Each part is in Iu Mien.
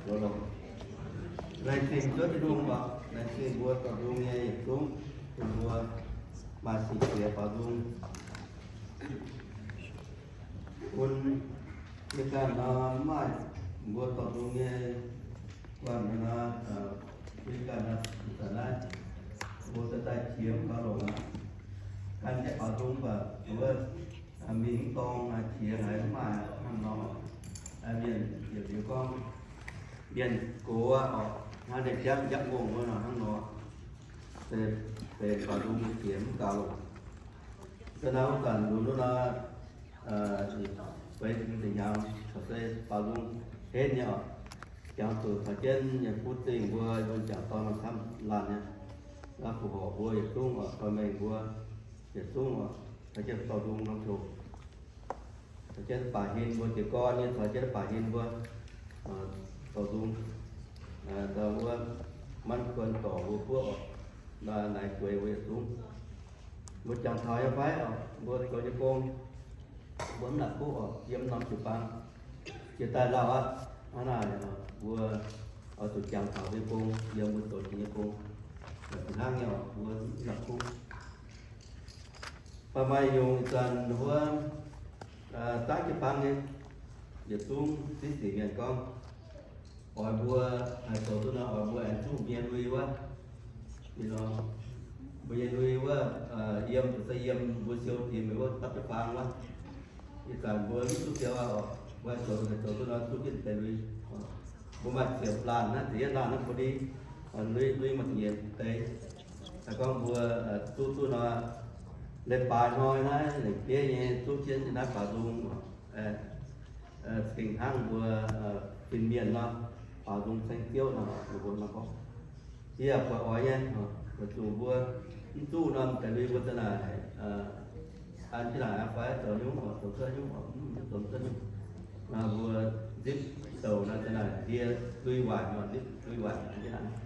Laengz zingh Ziouv Tin-Hungh oc. Laengz zingh mbuo dorh nzung nyei yietc zungv, bun mbuo maaih singx qiex baaux nzung. Bun yie ganh nor maaih mbuo dorh nzung nyei guanh nor, yie ganh nor zanc naaiv mbuo daaih qiex mv gaux longc aqv. Gan jienv baaux nzung mv baac wuov mingh mv dorng qiex haiz mv maaih hnangv nor. Mienh yietc liuz gorngv mienh gox oc, hnangv deix jangv njapv ngongh wuov nor hnangv nor. Se benx baaux nzung nyei qiex mv gaux longc. Ga'naaiv wuov zanc lunx wuov nor, feix deix hnyangx caux se baaux nzung henv nyei oc. Jangx zuqc caux jienv nyei buv zingh mbuo, mbuo jangc dorn nor camv laanh nyei. Naaiv fu horc mbuo yietc zungv oc, dorh mengh mbuo yietc zungv oc, caux jienv dorh nzung norm coc, caux jienv baac hin mbuo jiez gorn nyei, caux jienv baac hin mbuo dorh nzung. Ndau wuov manv kuon dorc mbuo buov oc, naaiv naaic gueix mbuo yietc zungv. Mbuo jangx taux nyei fai oc, mbuo zoux nyei gong, mbuo mv nangc kuv oc, yiem norm jiu-baang jiex daaih lauh aqv. Hnangv naaic mbuo oix zuqc jangx taux nyei gong, yiem mbuo zoux jiex nyei gong, fih hnangv nyei oc, mbuo mv nangc kuv. Baac maaih nyungc zanc wuov, zangv jiu-baang nyei yietc zungv zipv sic mienh gorngv, oix mbuo haih zoux duqv nor, oix mbuo aengx zuqv mbuo nyei lui wuov, mbuo nyei lui wuov, yiem, se yiem mbuo siou diex mingh wuov dapv jiu-baang wuov. Ih zanc mbuo mv zuqv siou aqv oc, mbuo haih zoux, haih zoux duqv nor zuqv jienv deix lui. Mbuo maaih ziepc laanh naaiv, ziepc yietv laanh naaiv mbuo ndie, lui, lui maaih ziepc nyeic deix. Haih gorngv mbuo zuqv duqv nor, leiz-baaix hnoi naaiv lengc bieiv nyei zuqv jienv naaiv baaux nzung, cingx hnangv mbuo fin-mienh nor, baaux nzung ceng Ziouv nor, ninh mbuo nor gorngv. Yie buatc oix nyei, weic zuqc mbuo mv zuqv norm deix lui mbuo za'naaic an jienv naaic fai zoux nyungc oc, zoux cuotv nyungc oc, mv zoux cuotv nyungc. Mbuo nzipv douc naaiv za'naaic ndie lui waaic nor, nzipv lui waaic an jienv naaic.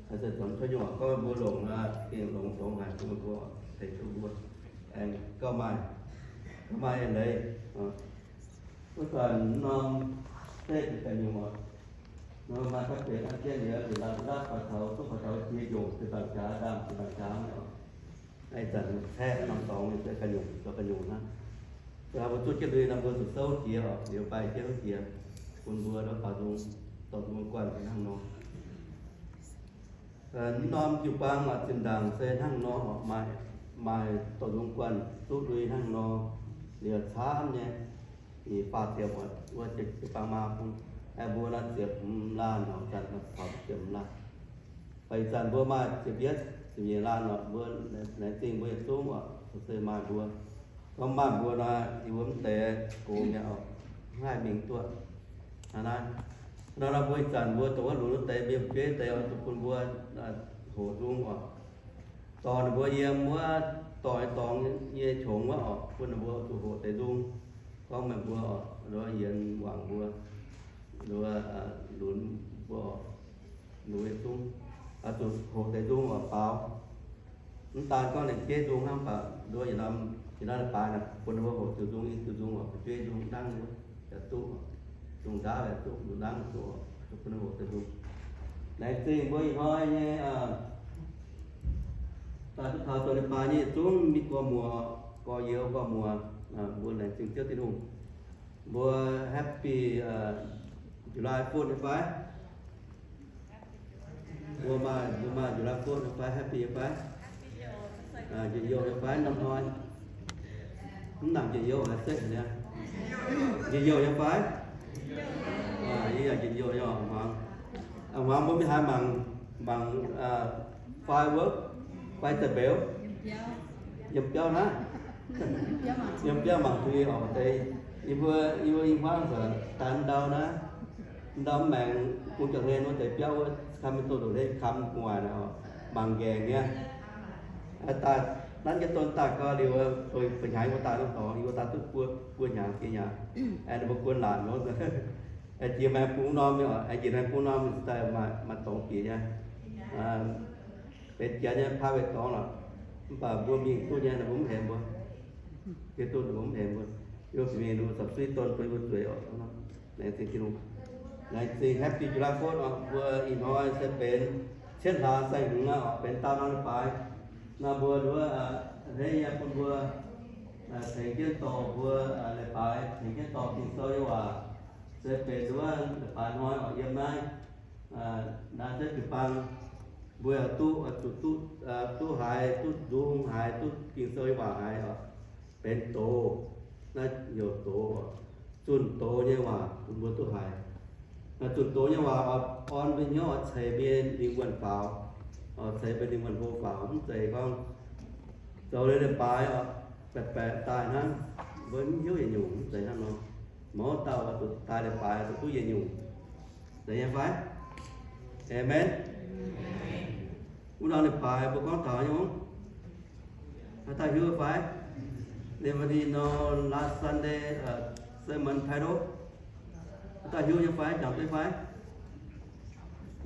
Haaix zanc zoux cuotv nyungc oc, gorngv mbuo longc nor, gengh longc zoux haic bun mbuo, tengx duqv mbuo aengx gauh maaih, gauh maaih eix leiz. Wuov zanc norm setv ganh nyungc oc, nor maaih ga'benx an jienv liuz, bieqc laanh ndapv faaux taux, duqv faaux taux jiex nyungc, bieqc ndaangc jaax, ndaamv bieqc ndaangc jaax oc. Ih zanc caeqv norm dorngx se ganh nyungc, zoux ganh nyungc hnangv. Mbuo zuqv jienv lui nor, mbuo zuqc souv jiex oc, liuz mbaih jienv wuov jiex, bun mbuo baaux nzung, dorh nzung guanh hnangv nor. Norm jiu-baang oc, zinh ndaangc se hnangv nor oc, maaih, maaih dorh nzung guanh zuqv lui hnangv nor, liuz camv nyei. Ih faah ziepc oc, wuov jiu-baang maa bung, aengx mbuo naaiv ziepc hmz laanh oc, zanc taux ziepc hmz laanh. Baac ih zanc mbuo maaih ziepc yietv, ziepc nyeic laanh oc, mbuo laengz zingh mbuo yietc zungv oc, se maaih mbuo. Gorngv maaih mbuo nor, yie mbuo mv deix gox mi'aqv oc, mv haih mingh duqv. Hnangv naaiv, nor nor mbuo ih zanc mbuo dongh wuov lunx wuov deix mienh fu'jueiv deix oix zuqc bun mbuo hoqc nzung oc. Dorh ninh mbuo yiem wuov doix dorngx nyei qongx wuov oc, bun ninh mbuo zuqc hoqc deix nzung. Gorngv meih mbuo oc, yienx wangc mbuo, lunx mbuo oc, lunx yietc zungv, zuqc hoqc deix nzung oc, baaux. Mv daan gorngv lengc jeiv nzung hnangv, mv baac nduov yietc norm, yietc norm leiz-baaix naaic bun ninh mbuo hoqc diuc nzung, i diuc nzung oc, fu'jueiv nzung dangv wuov yaac duqv, nzung ndaauv yaac duqv, nzung dangv duqv oc, bun ninh hoqc deix nzung. Laengz zingh mbuo ih hnoi nyei daaih duqv taux zoux leiz-baaix nyei yietc zungv mingh gorx-muoz, gorx-youz gorx-muoz, mbuo laengz zingh Ziouv Tin-Hungh. Mbuo Happy July Fourth nyei fai? Mbuo maaih, mbuo maaih July Fourth nyei fai? Happy nyei fai? Njien-youh nyei fai norm hnoi? Mv nangc njien-youh haaix setv haic niaa? Njien-youh nyei fai? Yie yaac njien-youh nyei oc, hmuangx. Hmuangx mbuo mingh haaix mangc, mangc firework fai da'mbeux? Yiem biauv naaiv. Yiem biauv mangc duih oc deix. Yie mbuo, yie mbuo i hmuangv nzunc daaih ndau naaiv, ndau mv maengx bung jauv-hlen wuov deix biauv wuov, kam mingh doh ndoqc hlen kam gu'nguaaic naaic oc, mangc nqaengc nyei. Daaih nanv jienv don daaih gau liuz, ba'hnyangx yie mbuo daaih norm dorngx, yie mbuo daaih duqv buo, buo hnyangx jiex hnyangx. Aengx ninh mbuo guon laatc nor, aengx jiex maengx bung norm nyei oc, aengx jiex maengx bung norm daaih maaih dorngx bieqc nyei. Benx janx nyei private dorngx lorqc. Mv baac mbuo mingh duqv nyei, ninh mbuo mv hemx mbuo. Yie duqv ninh mbuo mv hemx mbuo. Yie mbuo fingx mingh ninh mbuo camv suiv don bun yie mbuo zueiz oc. Laengz zingh Tin-Hungh. Laengz zingh Happy July Fourth oc. Mbuo ih hnoi se benx cietv hlaax saeng-hmz naaiv oc, benx daauh norm leiz-baaix. Naaiv mbuo nduov a'hneiv nyei bun mbuo tengx jienv dorh mbuo leiz-baaix, tengx jienv dorh Ging-Sou nyei waac. Se benx nduov leiz-baaix hnoi oc, yiem naaiv naaiv se jiu-baang mbuo yaac duqv, duqv, duqv haiz, duqv nzung haiz, duqv Ging-Sou nyei waac haiz oc. Benx doz, naaiv heuc doz, zunh doz nyei waac bun mbuo duqv haiz. Naaiv zunh doz nyei waac oc, orn mbuo hnyouv oc, ceix mbuo nyei lingh wuonh faaux, oc, ceix mbuo lingh wuonh hlo faaux. Mv zeiz gorngv zoux liuz leiz-baaix oc, baeqc baeqc daaih hnangv, mbuo mv hiuv yietc nyungc. Mv zeiz hnangv nor. Mouz dauh oc, zuqc daaih leiz-baaix zuqc duqv yietc nyungc. Zeiz nyei fai? Amen. Wuov norm leiz-baaix mbuo gorngv taux nyei, haaix dauh hiuv fai? Ninh mbuo ninh nor last Sunday sermon title, haaix dauh hiuv nyei fai? Jangx duqv fai?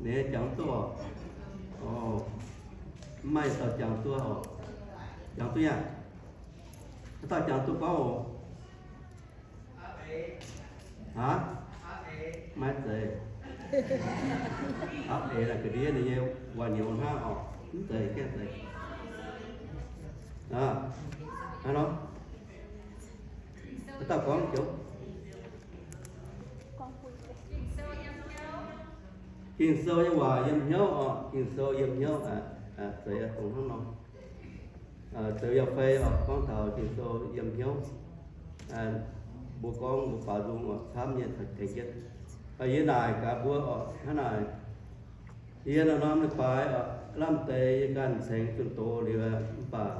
Ninh jangx duqv oc. Mv maaih dauh jangx duqv oc. Jangx duqv yaac, haaix dauh jangx duqv gorngv oc? Aav, maiv zeiz. Aav eix naaic ga'ndiev ninh nyei waac-nyouz hnangv oc. Mv zeiz, gaengh zeiz. Hnangv nor, haaix dauh gorngv joux? Ging-Sou nyei waac yiem hnyouv oc. Ging-Sou yiem hnyouv, zeiz dongh hnangv nor. Zoux yiem fei oc, gorngv taux Ging-Sou yiem hnyouv. Mbuo gorngv mbuo baaux nzung oc, camv nyei tengx jienv. Yie naaic gaax mbuo oc, hnangv naaic, yie norm-norm leiz-baaix oc, lamh deix yie ganh tengx zunh doz liuz, mv baac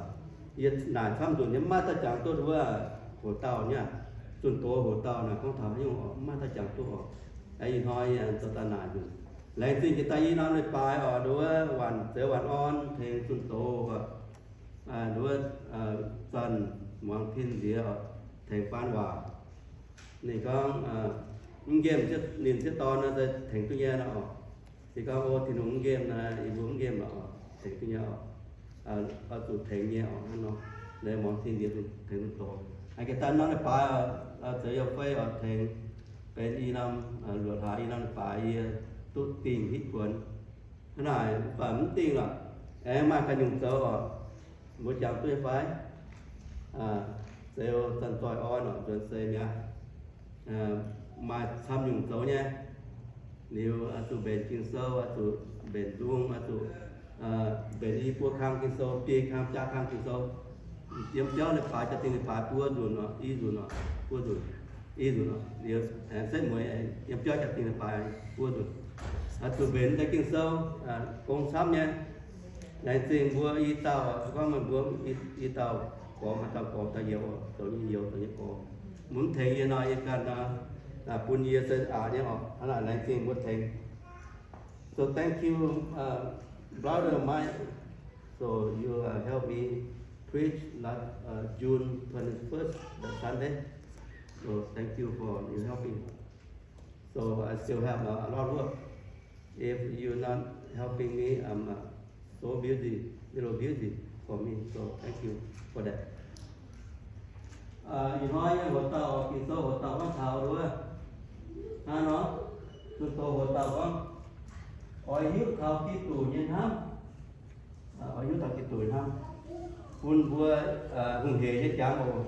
yie naaic camv nzunc nyei, mv maaih dauh jangx duqv wuov hoc dauh nyei. Zunh doz hoc dauh naaic gorngv taux haaix nyungc oc, mv maaih dauh jangx duqv oc. Ih hnoi yie zoux daaih naaic nzunc. Laengz zingh jiex daaih i norm leiz-baaix oc, nduov waanc zeux waanc orn tengx zunh doz oc. Nduov zanc muangx tin nziex oc, tengx faan waac. Ninh gorngv mv nqemh ninh sieqv dorn naaiv se tengx duqv nyei nor oc. Ninh gorngv, o, Tin-Hungh mv nqemh naaiv, yie mbuo mv nqemh lorqc, tengx duqv nyei oc. Oix zuqc tengx nyei oc, hnangv nor. Laengz muangx tin nziex tengx zunh doz. Aa, ga'daaih norm leiz-baaix oc, zoux yiem fei oc, tengx benx i norm luoqc hlaax i norm leiz-baaix yie duqv dingh hitv kuonx. Hnangv naaic mv baac mv dingh lorqc, aengx maaih ganh nyungc zoux oc. Mbuo jangx duqv nyei fai? Zoux zanc-zoih orn oc, nzuonx seix mi'aqv. Maaih camv nyungc zoux nyei. Liuz oix zuqc mbenc Ging-Sou, oix zuqc mbenc nzung, oix zuqc mbenc i buo kang Ging-Sou, biei kang, biaa kang Ging-Sou. Yiem biauv leiz-baaix, jaa-dingh leiz-baaix buo nzunc oc, i nzunc oc, buo nzunc, i nzunc oc. Liuz aengx setv mueiz yiem biauv jaa-dingh leiz-baaix buo nzunc. Oix zuqc mbenc deix Ging-Sou, gong camv nyei. Laengz zingh mbuo i dauh, se gorngv meih mbuo i dauh gormx, haaix dauh gormx dauh youz, zoux nyei youz, zoux nyei gormx. Mbuo mv tengx yie nor, yie ganh bun yie se aqc nyei oc. Hnangv naaic laengz zingh mbuo tengx. So thank you, brother Mike. So you help me preach last June twenty-first, the Sunday. So thank you for you helping. So I still have a lot of work. If you not helping me, I'm so busy, little busy for me. So thank you for that. Ih hnoi nyei hoc dauh, Ging-Sou hoc dauh gorngv taux wuov, hnangv nor, zunh doz hoc dauh gorngv, oix hiuv taux Giduc nyei hnamv. Oix hiuv taux Giduc nyei hnamv. Bun mbuo hungh heic nyei jangx oc,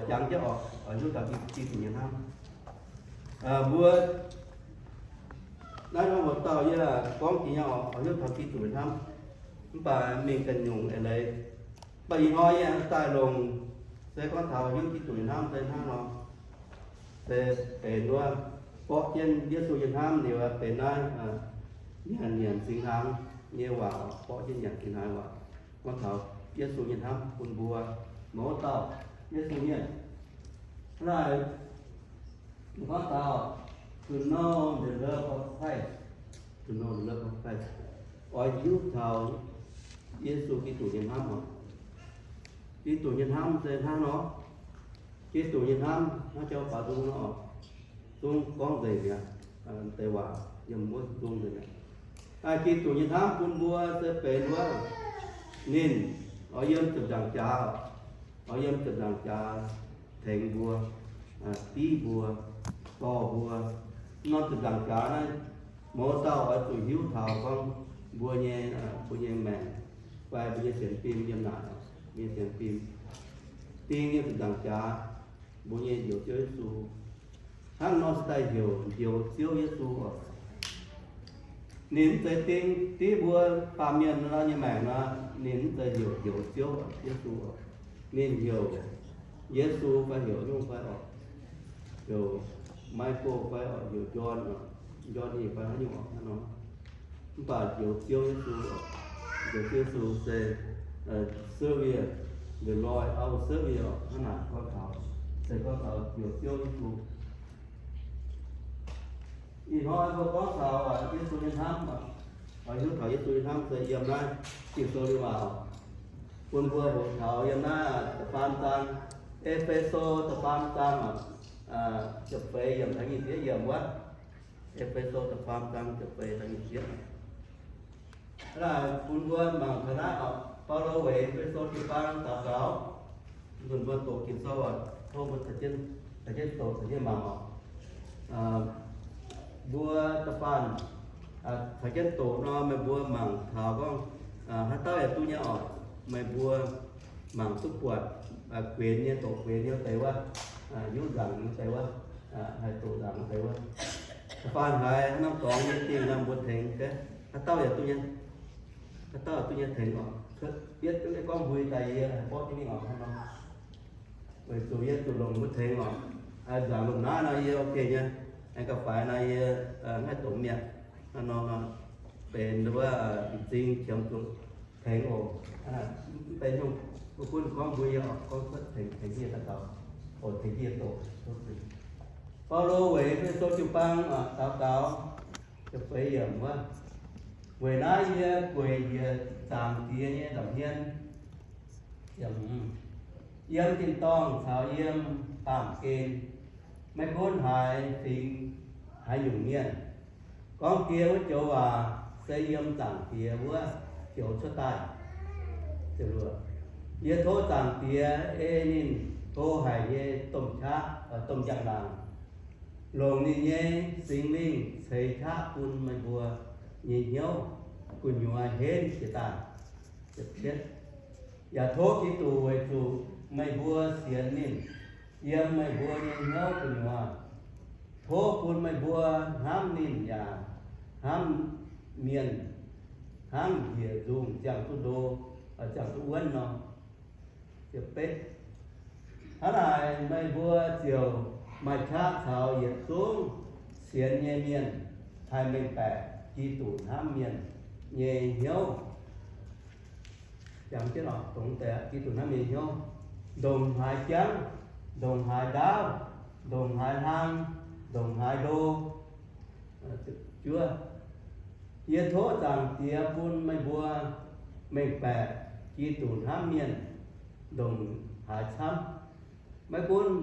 jangx jienv oc, oix hiuv taux Giduc nyei hnamv. Mbuo naaiv norm hoc dauh yie gorngv jiex nyei oc, oix hiuv taux Giduc nyei hnamv. Mv baac mingh ganh nyungc eix leiz. Mv baac ih hnoi yie aengx daaih longc se gorngv taux hiuv Giduc nyei hnamv se hnangv nor. Se benx wuov borqv jienv Yesu nyei hnamv liuz benx naaiv nyanc nyanc singx hnaangx nyei waac, borqv jienv nyanc singx hnaangx waac. Gorngv taux Yesu nyei hnamv bun mbuo mouz dauh Yesu mienh. Hnangv naaic, gorngv taux to know the love of Christ, to know the love of Christ, oix hiuv taux Yesu Giduc nyei hnamv oc. Giduc nyei hnamv se hnangv nor. Giduc nyei hnamv hnangv jauv faaux nzung nor, zungv gorngv nzengc mi'aqv. Deix waac yiem wuov zungv nzengc mi'aqv. Giduc nyei hnamv bun mbuo se benx wuov, ninh oix yiem ziepc nzaangc jaax, oix yiem ziepc nzaangc jaax tengx mbuo, div mbuo, dorh mbuo, Norm ziepc nzaangc jaax naaiv, mouz dauh oix zuqc hiuv taux gorngv mbuo nyei, mbuo nyei maengc fai mbuo nyei sienx fim yiem naaic, mbuo nyei sienx fim ding nyei ziepc nzaangc jaax, mbuo nyei Njoux Ziouv Yesu. Hnangv nor se daaih heuc Njoux Ziouv Yesu oc. Ninh mv zeiz ding div mbuo baamh mienh nor nyei maengc nor, ninh mv zeiz heuc Njoux Ziouv Yesu oc. Ninh heuc Yesu fai heuc nyungc fai oc, heuc Michael fai oc, heuc John oc, Johnny fai haaix nyungc oc, hnangv nor. Mv baac Njoux Ziouv Yesu oc, Njoux Ziouv Yesu se Savior, the Lord our Savior oc, hnangv naaic gorngv taux, se gorngv taux Njoux Ziouv Yesu. Ih hnoi mbuo gorngv taux Yesu nyei hnamv oc, hiuv taux Yesu nyei hnamv se yiem naaiv Ging-Sou nyei waac oc. Bun mbuo hoqc taux yiem naaiv da'faam zaang, E^fe^so da'faam zaang oc, ziepc feix yiemc taux nyic ziepc yietv yiemc wuov. E^fe^so da'faam zaang ziepc feix taux nyic ziepc yietv. Hnangv naaic bun mbuo mangc taux naaiv oc, Baulo weic E^fe^so jiu-baang daux gaux, nzunc mbuo doqc Ging-Sou oc, tov mbuo caux jienv doqc caux jienv mangc oc. Mbuo da'faanh caux jienv doqc nor, meih mbuo mangc taux gorngv haaix dauh yaac duqv nyei oc. Meih mbuo mangc duqv buatc guenx nyei, doqc guenx nyei wuov deix wuov, hiuv nzaangc nyei wuov deix wuov, haih doqc nzaangc wuov deix wuov. Da'faanh haiz haaix norm dorngx nyei dingh nor mbuo tengx, haaix dauh yaac duqv nyei, haaix dauh yaac duqv nyei tengx oc. Yietv gorngv mbui daaih yie haih borqv jienv mingh oc, hnangv nor. Weic zuqc yie zuqc longc mbuo tengx oc. Nzaangc longc naaiv nor yie ok nyei, aengx gauh faix nor yie mv haih doqc mi'aqv. Hnangv nor benx wuov m'zing qiemx zuqc tengx oc. Mv benx nyungc, mbuo gunv gorngv mbui yie oc, gorngv cuotv tengx, tengx yie daux gaux oc, tengx yie doqc. Baulo weic Efeso jiu-baang daux gaux, ziepc feix yiemc wuov. Weic naaiv yie gueic njiec Zaangc Diex nyei nza'hmien, yiem tin-dorngh caux yiem baamh gen, maiv gunv haaix fingx haaix nyungc mienh, gorngv die wuov joux waac se yiem Zaangc Diex wuov joux cuotv daaih. Yie tov Zaangc Diex ei ninh hlo haic nyei domh qaqv, domh njang-laangc, longc ninh nyei Singx Lingh ceix qaqv bun meih mbuo nyei hnyouv gu'nyuoz henv jiex daaih. Yaac tov Giduc weic zuqc meih mbuo sienx ninh, yiem meih mbuo nyei hnyouv gu'nyuoz, tov bun meih mbuo hnamv ninh yaac hnamv mienh hnangv njiec nzungh ziangh duqv ndo, ziangh duqv wuonv nor. Hnangv naaic meih mbuo ziouc maaih qaqv caux yietc zungv sienx nyei mienh haih mengh baeqc Giduc hnamv mienh nyei hnyouv. Giduc hnamv mienh nyei hnyouv, ndongc haaix jangv, ndongc haaix ndaauv, ndongc haaix hlang, ndongc haaix ndo. Yie tov Zaangc Diex bun meih mbuo mengh baeqc Giduc hnamv mienh ndongc haaix camv. Maiv gunv,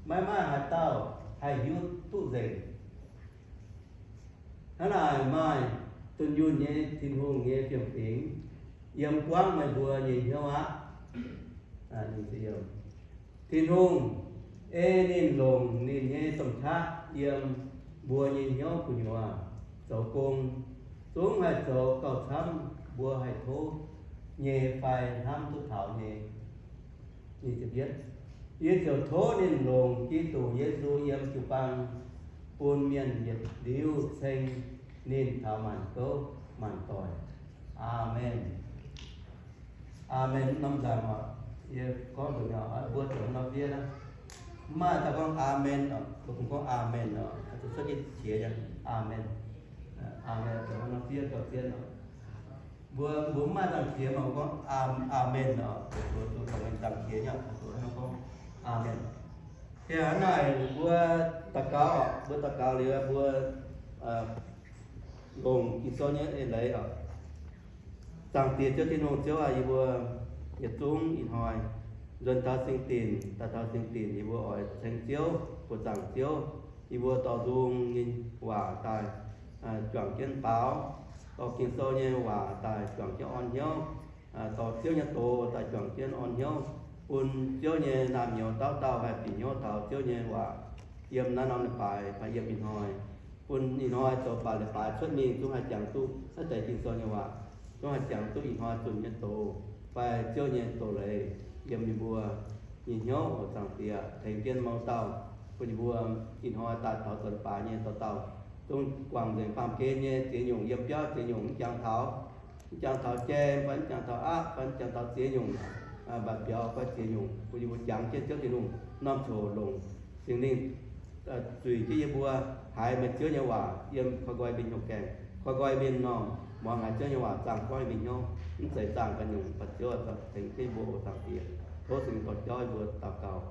maiv maaih haaix dauh haih hiuv duqv nzengc. Hnangv naaic maaih dunh yunh nyei Tin-Hungh nyei fiem-fingx yiem buangv meih mbuo nyei hnyouv aqv. Tin-Hungh ei ninh longc ninh nyei domh qaqv yiem mbuo nyei hnyouv gu'nyuoz zoux gong, zungv haih zoux gauh camv mbuo haih tov nyei fai hnamv duqv taux nyei. Yie ziouc tov ninh longc Giduc Yesu yiem jiu-baang bun mienh yietc liuz ceng ninh taux maanc gouv maanc doic. Aamen. Aamen norm nzaangc oc. Yie gorngv nzunc nyei, mbuo zuqc norm fiev aqv. Mv maaih dauh gorngv aamen oc, mbuo kungx gorngv aamen oc, zuqc cuotv nyei qiex nyei aamen. Aamen zuqc norm fiev gauh zien oc. Mbuo, mbuo mv maaih nzangc qiex mv baac mbuo gorngv aamen oc, zuqc zuqc nzangc qiex nyei oc, zuqc hnangv gorngv aamen. Hnangv naaic mbuo daux gaux oc, mbuo daux gaux liuz mbuo longc Ging-Sou nyei eix leiz oc. Zaangc Diex Ziouv Tin-Hungh, Ziouv aac, yie mbuo yietc zungv ih hnoi nzuonx taux singx dinc, daaih taux singx dinc yie mbuo oix ceng Ziouv, buoz-zaangc Ziouv. Yie mbuo dorh nzung nyei waac daaih juangc jienv baaux, dorh Ging-Sou nyei waac daaih juangc jienv orn hnyouv, dorh Ziouv nyei doz daaih juangc jienv orn hnyouv, bun Ziouv nyei naamh nyouz dauh dauh haih bieqc hnyouv taux Ziouv nyei waac yiem naaiv norm leiz-baaix fai yiem ih hnoi. bun ih hnoi zoux baac leiz-baaix cuotv mingh zungv haih jangx duqv naaiv deix Ging-Sou nyei waac, zungv haih jangx duqv ih hnoi zunh nyei doz fai Ziouv nyei doz-leiz yiem ninh mbuo nyei hnyouv oc. Zaangc Diex, tengx jienv mouz dauh bun ninh mbuo ih hnoi daaih taux zanc baaix nyei dauh dauh zungv guangc nzengc baamh gen nyei ziex nyungc, yiem biauv ziex nyungc, mv jangx taux, mv jangx taux jaeng fai mv jangx taux aqv fai mv jangx taux ziex nyungc, mba'biaux fai ziex nyungc, bun ninh mbuo jangx jienv Ziouv Tin-Hungh norm coc longc Singx Lingh zuiz jienv yie mbuo haiz meih Ziouv nyei waac yiem koi nqoi mbuo nyei gaengh, koi nqoi mbuo nyei m'normh, muangx haiz Ziouv nyei waac zaangh goiv mbuo nyei hnyouv, mv zeiz zaangh ganh nyungc, baac Ziouv tengx jienv mbuo oc. Zaangc Diex, tov Singx Lingh dorh jauv yie mbuo daux gaux,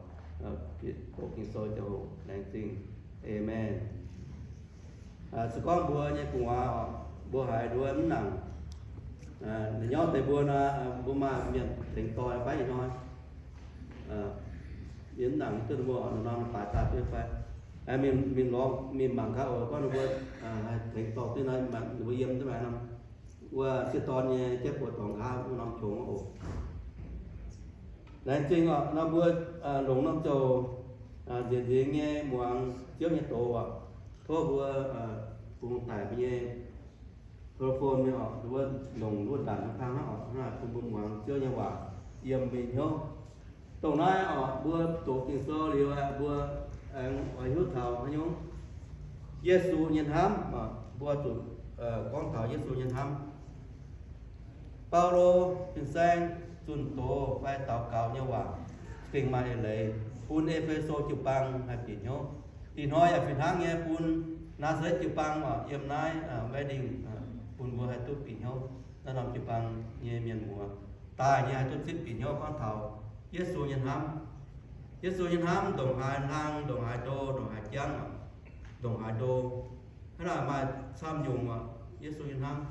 doqc Ging-Sou ziangh hoc laengz zingh. Aamen. Se gorngv mbuo nyei gu'nguaaz oc, mbuo haiz nduov mv nangc, la'nyauv deix mbuo nor, mbuo maaih mienh tengx dorh fai ih hnoi, yie mv nangc duqv mbuo oc, norm-norm baaix daaih duqv fai, mingh lorz mingh mangc gaax oc, gorngv ninh mbuo haih tengx dorh duqv nor, ninh mbuo yiem duqv maengx norm wuov sieqv dorn nyei jaiv buoz dorngx nqa'haav wuov norm qongx oc. Laengz zingh oc, nor mbuo longc norm zouc nziex nzingx nyei muangx Ziouv nyei doz oc. Tov mbuo bungx daic mbuo nyei microphone mingh oc, mbuo longc wuov ndanc mv kang hnangv oc, hnangv naaic bun mbuo muangx Ziouv nyei waac yiem mbuo nyei hnyouv. Dongh naaiv oc, mbuo doqc Ging-Sou liuz aeqv, mbuo aengx oix hiuv taux haaix nyungc? Yesu nyei hnamv oc, mbuo zuqc gorngv taux Yesu nyei hnamv. Baulo fin-saeng zunh doz fai daux gaux nyei waac gengh maaih eix leiz bun E^fe^so jiu-baang haih bieqc hnyouv. Ih hnoi yaac fih hnangv nyei bun Naa^saa^letv jiu-baang oc, yiem naaiv Redding, bun mbuo haih duqv bieqc hnyouv naaiv norm jiu-baang nyei mienh muoz daaih nyei haih duqv zipv bieqc hnyouv gorngv taux Yesu nyei hnamv. Yesu nyei hnamv ndongc haaix hlang, ndongc haaix ndo, ndongc haaix jangv, ndongc haaix ndo. Hnangv naaic maaih camv nyungc oc, Yesu nyei hnamv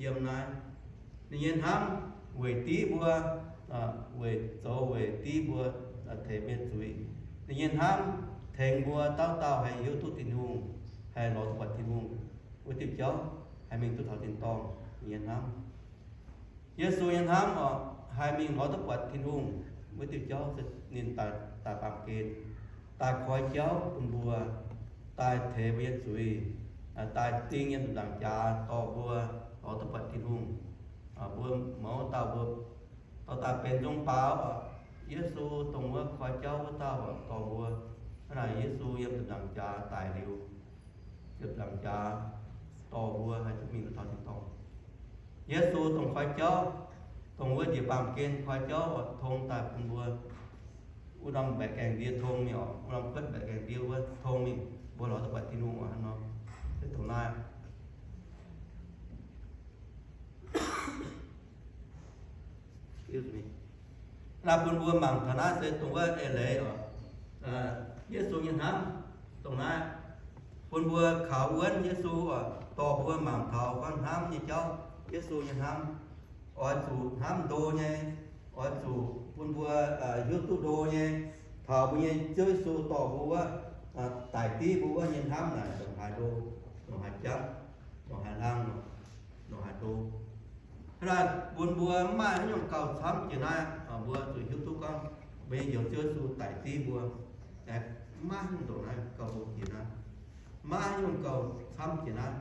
yiem naaiv. Ninh nyei hnamv weic div mbuo, weic zoux weic div mbuo, tengx mienh zuiz. Ninh nyei hnamv tengx mbuo dauh dauh haih hiuv duqv Tin-Hungh, haih lorz duqv buatc Tin-Hungh wuov diuh jauv, haih mingh duqv taux tin-dorngh. Ninh nyei hnamv, Yesu nyei hnamv oc, haih mingh lorz duqv buatc Tin-Hungh wuov diuh jauv, ninh daaih baamh gen, daaih koi jauv bun mbuo, daaih teix mbuo nyei zuiz, daaih ding nyei nzunc nzaangc jaax dorh mbuo lorz duqv buatc Tin-Hungh. Mbuo mouz dauh mbuo dorh daaih benx nzung baaux oc. Yesu dongh wuov koi jauv wuov dauh oc, dorh mbuo. Hnangv naaic Yesu yiem nzunc nzaangc jaax daic liuz, nzunc nzaangc jaax dorh mbuo haih duqv mingh duqv taux tin-dorngh. Yesu dongh koi jauv, dongh wuov njiec baamh gen koi jauv oc, tong daaih bun mbuo. Wuov norm mbaeqc gaengh ndie tong mingh oc, wuov norm kuotv mbaeqc gaengh ndie wuov tong mingh, mbuo lorz duqv buatc Tin-Hungh oc. Hnangv nor, se dongh naaiv. Naaiv bun mbuo mangc taux naaiv se dongh wuov eix leiz oc. Yesu nyei hnamv dongh naaiv bun mbuo kaux wuonv Yesu oc, dorh mbuo mangc taux gorngv hnamv nyei jauv, Yesu nyei hnamv. Oix zuqc hnamv ndo nyei, oix zuqc bun mbuo hiuv duqv ndo nyei, taux mbuo nyei Ziouv Yesu dorh mbuo wuov, daic div mbuo wuov nyei hnamv naaic ndongc haaix ndo, ndongc haaix jangv, ndongc haaix hlang, ndongc haaix ndo. Hnangv naaic bun mbuo mv maaih haaix nyungc gauh camv jiex naaiv, mbuo zuqc hiuv duqv gorngv mbuo nyei Njoux Ziouv Yesu daic div mbuo. Mv maaih haaix nyungc ndongc naaiv gauh ndo jiex naaiv, mv maaih haaix nyungc gauh camv jiex naaiv,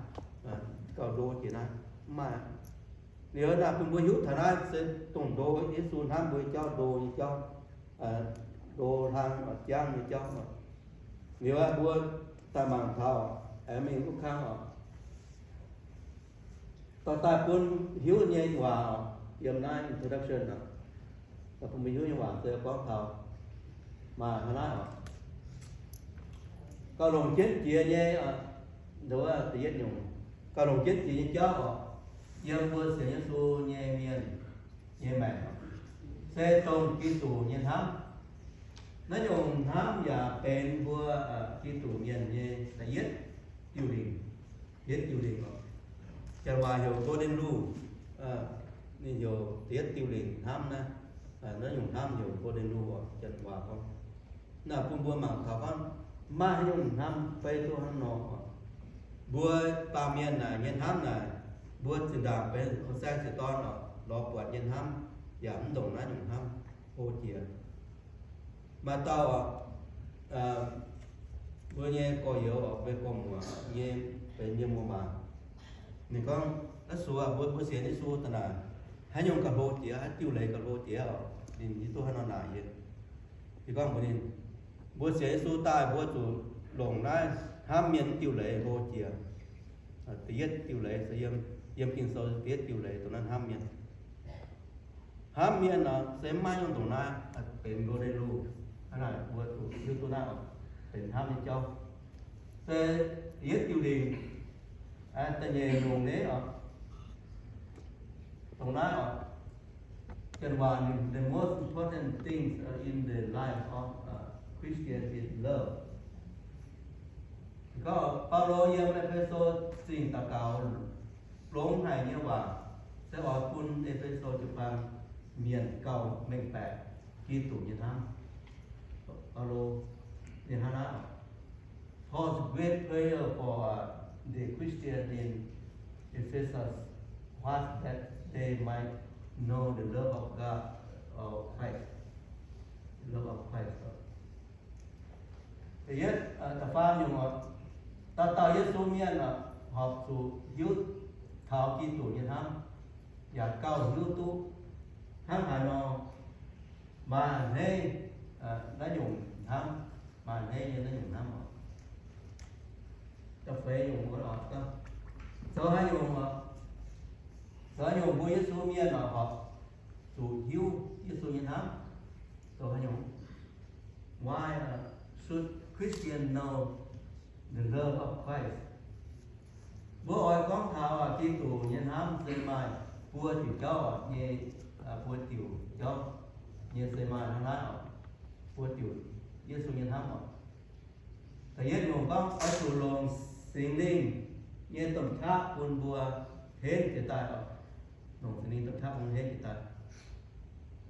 gauh ndo jiex naaiv, mv maaih. Liuz naaiv bun mbuo hiuv taux naaiv se dongh ndo Yesu hnamv mbuo nyei jauv, ndo nyei jauv, ndo hlang jangv nyei jauv. Liuz mbuo daaih mangc taux aengx mingh wuov kang oc, dorh daaih bun hiuv nyei waac oc, yiem naaiv introduction oc, daaih bun mbuo hiuv nyei waac se gorngv taux maaih hnangv naaiv oc. Gauh longc jienv jiex nyei, da'yietv nyungc, gauh longc jienv jiex nyei jauv oc, yiem mbuo sienx Yesu nyei mienh nyei maengc, se dongh Giduc nyei hnamv. Naaiv nyungc hnamv yaac benx mbuo Giduc mienh nyei da'yietv diuh lingc, yietv diuh lingc oc. Janx waac heuc golden rule, ninh heuc da'yietv diuh lingc hnamv naaiv. Naaiv nyungc hnamv heuc golden rule oc, janx waac gorngv. Naaiv bun mbuo mangc taux gorngv maiv haaix nyungc hnamv fei duqv hnangv nor oc. Mbuo baamh mienh naaic nyei hnamv naaic, mbuo zinh ndaangc benx saeng-saeng dorn oc, lorz buatc nyei hnamv yaac mv ndongc naaiv nyungc hnamv hlo jiex. Maaih dauh oc, mbuo nyei gorx-youz oc, mbuo gorx-muoc nyei benx yiem wuov maah. Ninh gorngv, naaiv sux aac, mbuo, mbuo sienx Yesu daaih naaic, haaix nyungc gauh hlo jiex, haaix diuh leiz gauh hlo jiex oc. Ninh hiuv duqv haaix nor naaic yie. Yie gorngv mbuox ninh, mbuo sienx Yesu daaih mbuo zuqc longc naaiv hnamv mienh diuh leiz hlo jiex. Da'yietv diuh leiz se yiem, yiem Ging-Sou da'yietv diuh leiz dongh naaiv hnamv mienh. Hnamv mienh nor se maiv nyungc ndongc naaiv, benx golden rule. Hnangv naaic mbuo zuqc hiuv duqv naaiv oc, benx hnamv nyei jauv. Se da'yietv diuh lingc, da'nyeic nyungc neiv oc, dongh naaiv oc, janx waac ninh, the most important things in the life of a Christian is love. Gorngv Baulo yiem E^fe^so Zingh daux gaux longx haic nyei waac se oix bun E^fe^so jiu-baang mienh gauh mengh baeqc Giduc nyei hnamv. Baulo ninh hnangv naaiv, Paul's great prayer for the Christian in Ephesus was that they might know the love of God, or Christ, the love of Christ. Da'yietv, da'faam nyungc oc, dauh dauh Yesu mienh oc, horpc zuqc hiuv taux Giduc nyei hnamv, yaac gauh hiuv duqv hnangv haaix nor maaih a'hneiv naaiv nyungc hnamv, maaih a'hneiv nyei naaiv nyungc hnamv oc. Da'feix nyungc oc, zoux haaix nyungc oc, zoux haaix nyungc mbuo Yesu mienh oc horpc zuqc hiuv Yesu nyei hnamv? Zoux haaix nyungc? Why should Christian know the love of Christ? Mbuo oix gorngv taux Giduc nyei hnamv se maaih buo diuc jauv nyei, buo diuc jauv nyei se maaih hnangv naaiv oc, buo diuc Yesu nyei hnamv oc. Da'yietv nyungc gorngv oix zuqc longc Singx Lingh nyei domh qaqv bun mbuo henv jiex daaih oc. Longc Singx Lingh domh qaqv bun henv jiex daaih.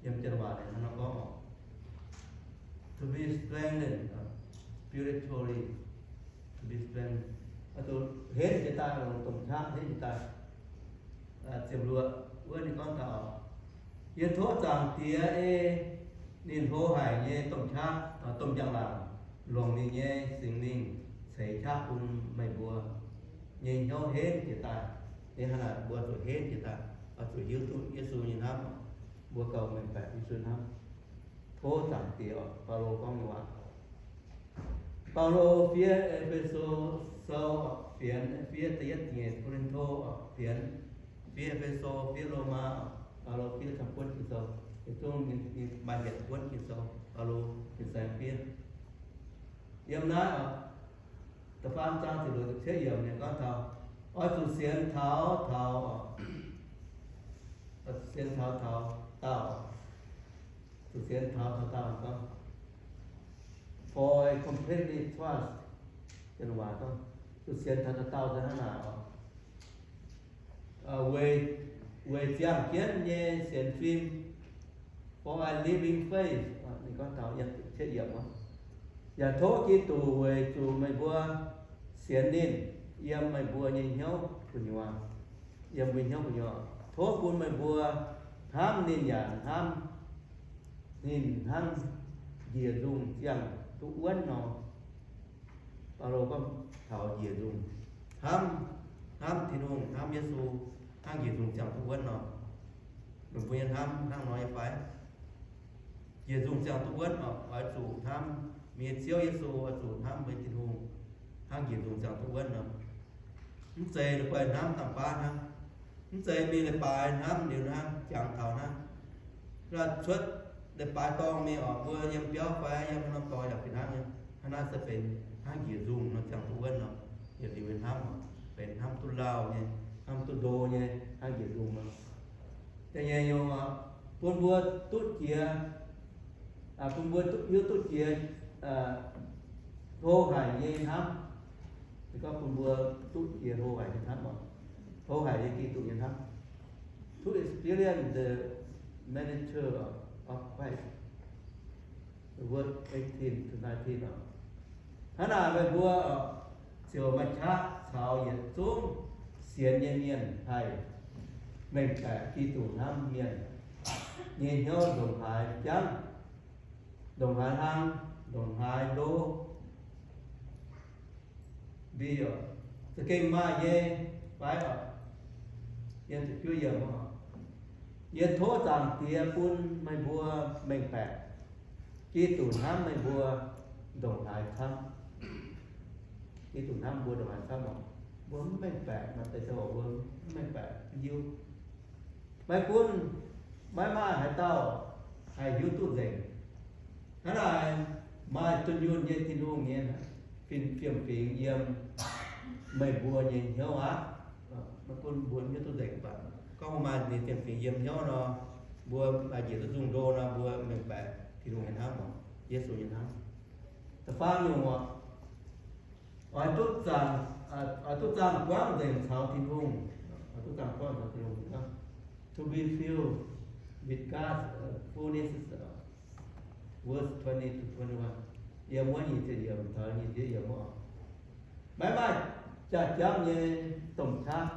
Yiem janx waac ninh hnangv nor gorngv oc, to be strengthened spiritually, to be strengthened, oix zuqc henv jiex daaih, longc domh qaqv henv jiex daaih. Ziepc luoqc wuov ninh gorngv taux, Yie tov Zaangc Diex ei ninh hlo haic nyei domh qaqv, domh njang-laangc, longc ninh nyei Singx Lingh ceix qaqv bun meih mbuo nyei hnyouv henv jiex daaih. Hnangv naaic mbuo zuqc henv jiex daaih, oix zuqc hiuv duqv Yesu nyei hnamv, mbuo gauh mengh baeqc Yesu hnamv. Tov Zaangc Diex oc, Baulo gorngv nyei waac. Baulo fiev E^fe^so Sou, fienx fiev da'yietv nyeic Ko^lin^to, fienx fiev E^fe^so, fiev Lomaa, Baulo fiev camv-buonv Ging-Sou. Yietc zungv maaih yietc buonv Ging-Sou, Baulo fin-saeng fiev. Yiem naaiv da'faam zaang ziepc luoqc cietv yiemc ninh gorngv taux, oix zuqc sienx taux, taux, sienx taux, taux daauh, zuqc sienx taux, taux daauh gorngv, for I completely trust, zuqc sienx taux, taux daauh se hnangv naaic oc. Weic, weic ziangh jienv nyei sienx fim, for I living faith, ninh gorngv taux yiem cietv yiemc oc. Yaac tov Giduc weic zuqc meih mbuo sienx ninh yiem meih mbuo nyei hnyouv gu'nyuoz, yiem meih hnyouv gu'nyuoz, tov bun meih mbuo hnamv ninh yaac hnamv ninh hnangv njiec nzungh ziangh duqv wuonv nor. Baulo gorngv taux njiec nzungh, hnamv, hnamv Tin-Hungh, hnamv Yesu hnangv njiec nzungh ziangh duqv wuonv nor. Meih mbuo nyei hnamv hnangv nor nyei fai? Njiec nzungh ziangh duqv wuonv oc, oix zuqc hnamv meih nyei Ziouv Yesu, oix zuqc hnamv meih nyei Tin-Hungh hnangv njiec nzungh ziangh duqv wuonv nor. Mv zeiz la'guaih hnamv dangh baav hnangv. Mv zeiz mingh leiz-baaix hnamv liuz hnangv, jangx taux hnangv. Cuotv leiz-baaix dorngh mingh oc, mbuo yiem biauv fai yiem haaix norm dorngx yaac fih hnangv nyei. Hnangv naaiv se benx hnangv njiec nzungh nor ziangh duqv wuonv nor, yietc liuz nyei hnamv oc, benx hnamv duqv lauh nyei, hnamv duqv ndo nyei, hnangv njiec nzungh nor. Da'nyeic nyungc oc, bun mbuo duqv jiex, bun mbuo hiuv duqv jiex hlo haic nyei hnamv. Se gorngv bun mbuo duqv jiex hlo haic nyei hnamv oc, hlo haic nyei Giduc nyei hnamv. To experience the magnitude of Christ. Verse eighteen to nineteen oc. Hnangv naaic meih mbuo ziouc maaih qaqv caux yietc zungv sienx nyei mienh haih mengh baeqc Giduc hnamv mienh nyei hnyouv ndongc haaix jangv, ndongc haaix hlang, ndongc haaix ndo. Mbi oc, Za'gengh maaih nyei fai oc? Yiem ziepc juov yiem oc. Yie tov Zaangc Diex bun meih mbuo mengh baeqc, Giduc hnamv meih mbuo ndongc haaix camv. Giduc hnamv mbuo ndongc haaix camv oc. Mbuo mv mengh baeqc, maaih deix zouv mbuo mv mengh baeqc, mv hiuv. Maiv gunv maiv maaih haaix dauh haih hiuv duqv nzengc. Hnangv naaic, maaih dunh yunh nyei Tin-Hungh nyei fiem-fingx yiem meih mbuo nyei hnyouv aqv. Maiv gunv mbuo hiuv duqv nzengc, mv baac gorngv mbuo maaih ninh fiem-fingx yiem hnyouv nor, mbuo maaih njiec duqv nzung ndo nor, mbuo mengh baeqc Tin-Hungh nyei hnamv oc, Yesu nyei hnamv. Da'faam nyungc oc, oix duqv zaangh, oix duqv zaangh buangv nzengc caux Tin-Hungh. Oix duqv zaangh buangv nzengc caux Tin-Hungh. To be filled with God's fullness, verse twenty to twenty-one. Yiem wuov nyic ziepc yiemc taux nyic ziepc yiemc oc. Maiv maaih jaax-jamv nyei domh qaqv,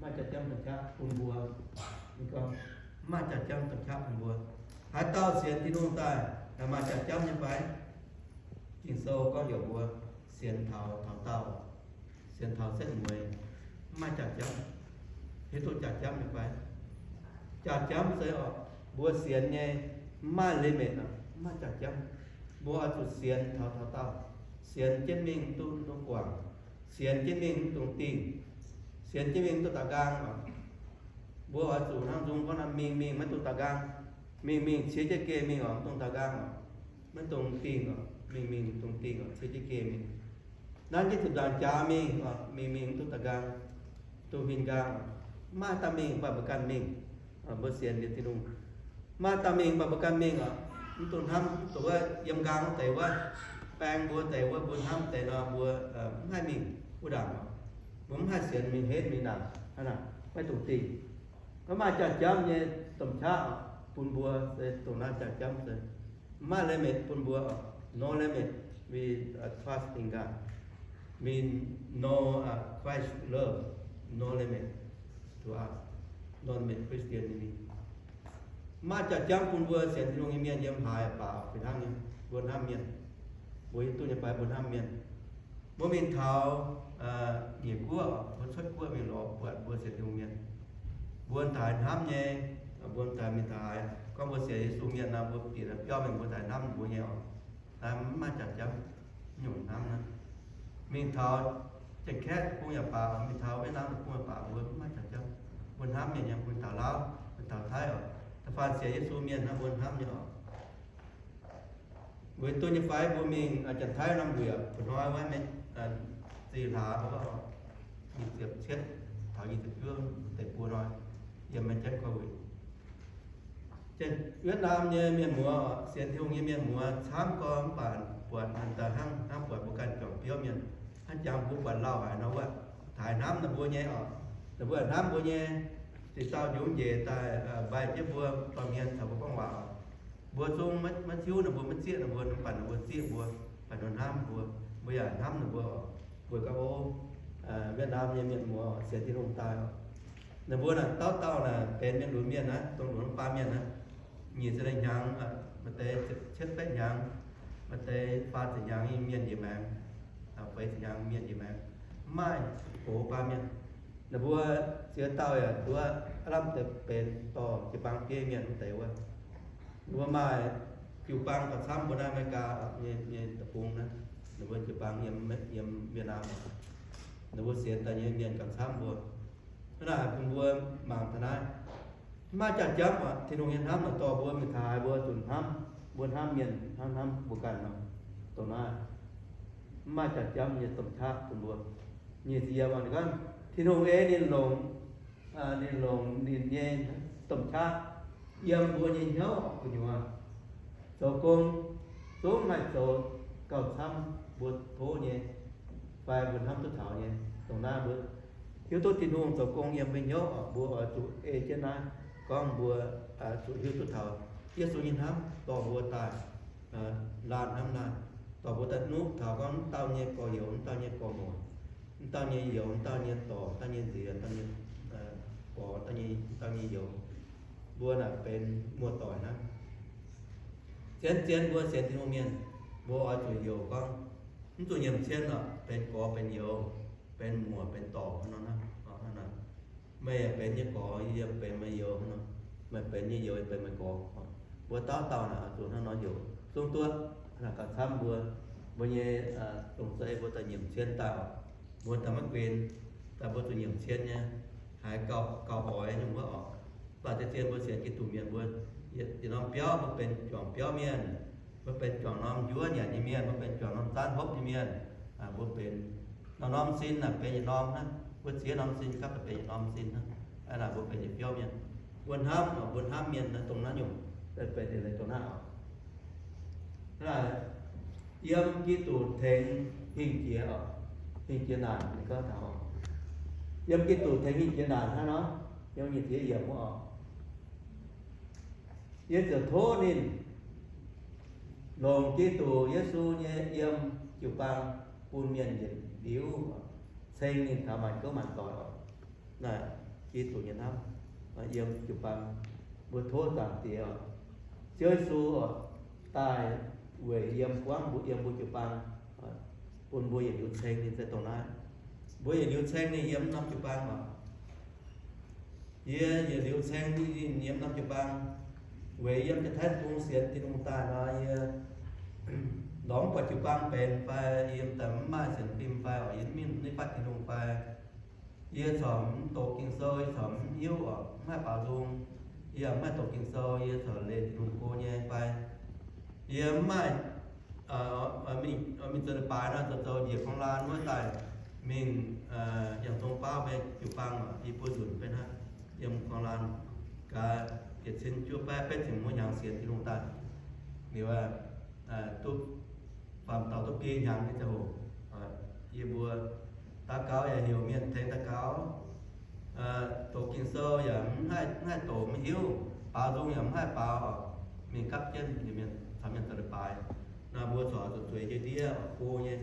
maaih jaax-jamv domh qaqv bun mbuo. Ninh gorngv, maaih jaax-jamv domh qaqv bun mbuo. Haaix dauh sienx Tin-Hungh daaih, maaih jaax-jamv nyei fai? Ging-Sou gorngv heuc mbuo sienx taux taux daauh, sienx taux setv mueiz, mv maaih jaax-jamv. Hiuv duqv jaax-jamv nyei fai? Jaax-jamv se oc, mbuo sienx nyei mv maaih limit, mv maaih jaax-jamv. Mbuo oix zuqc sienx taux taux daauh, sienx jienv mingh duqv, duqv guangc, sienx jienv mingh mv dungx dingh, sienx jienv mingh mv dungx daaux nqaang oc. Mbuo oix zuqc hnangv nzung gorngv nor, mingh mingh maiv dungx daaux nqaang, mingh mingh cie jienv geh mingh oc, mv dungx daaux nqaang oc, maiv dungx dingh oc, mingh mingh mv dungx dingh oc, cie jienv geh mingh. Nanv jienv ziepc nzaangc jaax mingh oc, mingh mingh mv dungx daaux nqaang, mv dungx huin nqaang oc. Mv maaih dauh mingh, mv baac mbuo ganh mingh. Mbuo sienx liuz Tin-Hungh, mv maaih dauh mingh, mv baac mbuo ganh mingh oc. Mv dungx hnamv dongh wuov yiem nqaang wuov deix wuov, baeng mbuo deix wuov, mbuo hnamv deix nor, mbuo mv haih mingh wuov ndaangc oc. Mbuo mv haih sienx mingh henv mingh ndaangc hnangv naaic, maiv dungx dingh. Maiv maaih jaax-jamv nyei domh qaqv bun mbuo, se dongh naaiv jaax-jamv se mv maaih limit bun mbuo. No limit, we trust in God. We know Christ love, no limit to us, no limit Christian in me. Mv maaih jaax-jamv bun mbuo sienx Tin-Hungh nyei mienh yiem haaix baac fih hnangv nyei, mbuo hnamv mienh. Mbuo hiuv duqv nyei fai mbuo hnamv mienh? Mbuo mingh taux nyiec guoqv, mbuo cuotv guoqv mingh lorz buatc mbuo sienx Tin-Hungh mienh, mbuo daaih hnamv nyei, mbuo daaih mingh taux haaix, gorngv mbuo sienx Yesu mienh nor, mbuo bieqc biauv mingh mbuo daaih hnamv mbuo nyei oc. Mv maaih jaax-jamv nyungc hnamv naaiv. Mingh taux Janx-Kaeqv deic-bung yaac baac, mingh taux Wietv^naam deic-bung yaac baac, mbuo mv maaih jaax-jamv. Mbuo hnamv mienh nyei, mbuo taux Laauv, mbuo taux Taiv oc, da'faanh sienx Yesu mienh naaiv mbuo hnamv nyei oc. Weic duqv nyei fai mbuo mingh Janx-Taiv norm wuic, bu hnoi wuov, zih hlaax, nyic ziepc cietv taux nyic ziepc juov deic-bung hnoi, yiem Meiv-Jatv Korv-Wuic. Janx-Wietv^naam nyei mienh muoz, sienx Tin-Hungh nyei mienh muoz camv gorngv mv baac buatc ninh daaih hnangv, hnangv buatc mbuo ganh juangc biauv mienh, hnangv jangx mbuo buatc lauh haic nor wuov, taaix hnamv ninh mbuo nyei oc. Ninh mbuo hnamv mbuo nyei, ziouc dauh njunc njiec daaih mbaih jienv mbuo dorh hmien caux mbuo gorngv waac oc. Mbuo zungv maiv tiuv ninh mbuo, maiv zieqv ninh mbuo, mv baac ninh mbuo zieqv mbuo, baac ninh hnamv mbuo, mbuo yaac hnamv ninh mbuo oc. Weic gorngv, Wietv^naam nyei mienh muoz sienx Tin-Hungh daaih oc. Ninh mbuo naaic dauh dauh naaic benx mienh lunx mienh aqv, dongh lunx baamh mienh aqv. Nyic ziepc hnyangx, maaih deix cietv betv hnyangx, maaih deix faah ziepc hnyangx nyei mienh njiec maengx, feix ziepc hnyangx mienh njiec maengx, mv maaih gox baamh mienh. Ninh mbuo ziex dauh yaac nduov aav lamh deix benx dorh jiu-baang bieiv mienh wuov deix wuov. Ninh mbuo maaih jiu-baang gauh camv mbuo naaiv America nyei deic-bung naaiv. Ninh mbuo jiu-baang yiem, yiem Wietv^naam. Ninh mbuo sienx daaih nyei mienh gauh camv mbuo. Hnangv naaic bun mbuo mangc taux naaiv, mv maaih jaax-jamv aqv. Tin-Hungh nyei hnamv naaic dorh mbuo mingh taux haaix mbuo zuqc hnamv, mbuo hnamv mienh hnangv hnamv mbuo ganh nor. Dongh naaiv mv maaih jaax-jamv nyei domh qaqv bun mbuo. Nyic ziepc yiemc gorngv, Tin-Hungh ei ninh longc, ninh longc ninh nyei domh qaqv yiem mbuo nyei hnyouv gu'nyuoz. Zoux gong zungv haih zoux gauh camv mbuo tov nyei fai mbuo hnamv duqv taux nyei. Dongh naaiv mbuo hiuv duqv Tin-Hungh zoux gong yiem mbuo hnyouv oc, mbuo oix zuqc ei jienv naaiv gorngv mbuo zuqc hiuv duqv taux Yesu nyei hnamv dorh mbuo daaih laanh hnamv naaiv, dorh mbuo daaih nuqv taux gorngv mv dauh nyei gorx-youz, mv dauh nyei gorx-muoc, mv dauh nyei youz, mv dauh nyei dorc, mv dauh nyei nziex, mv dauh nyei gorx, mv dauh nyei youz, mbuo naaic benx muoz-doic hnangv. Zien-zien mbuo sienx Tin-Hungh mienh, mbuo oix zuqc heuc gorngv mv zuqc nyiemc cien oc, benx gorx benx youz. benx muoc benx dorc hnangv nor. Meih yaac benx yie gorx, yie benx meih youz hnangv nor. Meih benx yie youz, yie benx meih gorx. Mbuo dauh dauh naaic zuqc hnangv nor heuc zungv duqv. Naaic gauh camv mbuo, mbuo nyei dongh zeiv mbuo daaih nyiemc cien daaih oc. Mbuo daaih maiv guen, daaih mbuo zuqc nyiemc cien nyei, haiz gauh oix nyungc wuov oc. Mv baac zien-zien mbuo sienx Giduc mienh mbuo, yietc norm biauv mbuo benx juangc biauv mienh, mbuo benx juangc norm njuov nyanc nyei mienh, mbuo benx juangc norm zaanv hopv nyei mienh. Mbuo benx norm, norm sin naaic benx yietc norm hnangv. Mbuo ziex norm sin gapv daaih benx yietc norm sin hnangv. Naaic mbuo benx yietc biauv mienh. Mbuo hnamv, mbuo hnamv mienh dongh naaiv nyungc, benx dongh naaiv oc. Yiem Giduc tengx hingh jiex oc, hingh jiex naanc, ninh gorngv taux yiem Giduc tengx hingh jiex naanc hnangv nor, yiem nyic ziex yiemc wuov oc. Yie ziouc tov ninh longc Giduc Yesu nyei yiem jiu-baang bun mienh yietc liuz ceng ninh taux maanc gouv maanc doic oc. Naaiv Giduc nyei hnamv yiem jiu-baang, mbuo tov Zaangc Diex oc, Ziouv Yesu oc, daaih weic yiem buangv mbuo, yiem mbuo jiu-baang, bun mbuo yietc liuz ceng ninh se dongh naaiv. Mbuo yietc liuz ceng ninh yiem norm jiu-baang oc. Yie yietc liuz ceng ninh yiem norm jiu-baang. Weic yiem Janx-Taiv Deic-Bung sienx Tin-Hungh daaih nor, yie lorz mv buatc jiu-baang benx fai yiem daaih mv maaih sienx fim fai oc, yie mv mingh nitv fatv Tin-Hungh fai yie corc mv doqc Ging-Sou, yie corc mv hiuv oc, mv haih baaux nzung. Yie yaac mv haih doqc Ging-Sou, yie corc leih Tin-Hungh go nyei fai yie mv maaih mingh zoux leiz-baaix nor, zoux zoux njiec kuang laan wuov daaih mingh yangh zong baav mbuo jiu-baang oc, i buo nzunc benx hnangv yiem kuang laan gaax yietc cin juov baeqv betv cin hmuangv hnyangx sienx Tin-Hungh daaih. Liuz duqv faam dauh duqv biei hnyangx nyei ziangh hoc, yie mbuo daux gaux yaac heuc mienh tengx daux gaux, doqc Ging-Sou yaac mv haih, mv haih doqc, mv hiuv, baaux nzung yaac mv haih baaux, mingh gapv jienv mienh caux mienh zoux leiz-baaix. Naaiv mbuo corc zuqc zueiz jienv ndiev go nyei,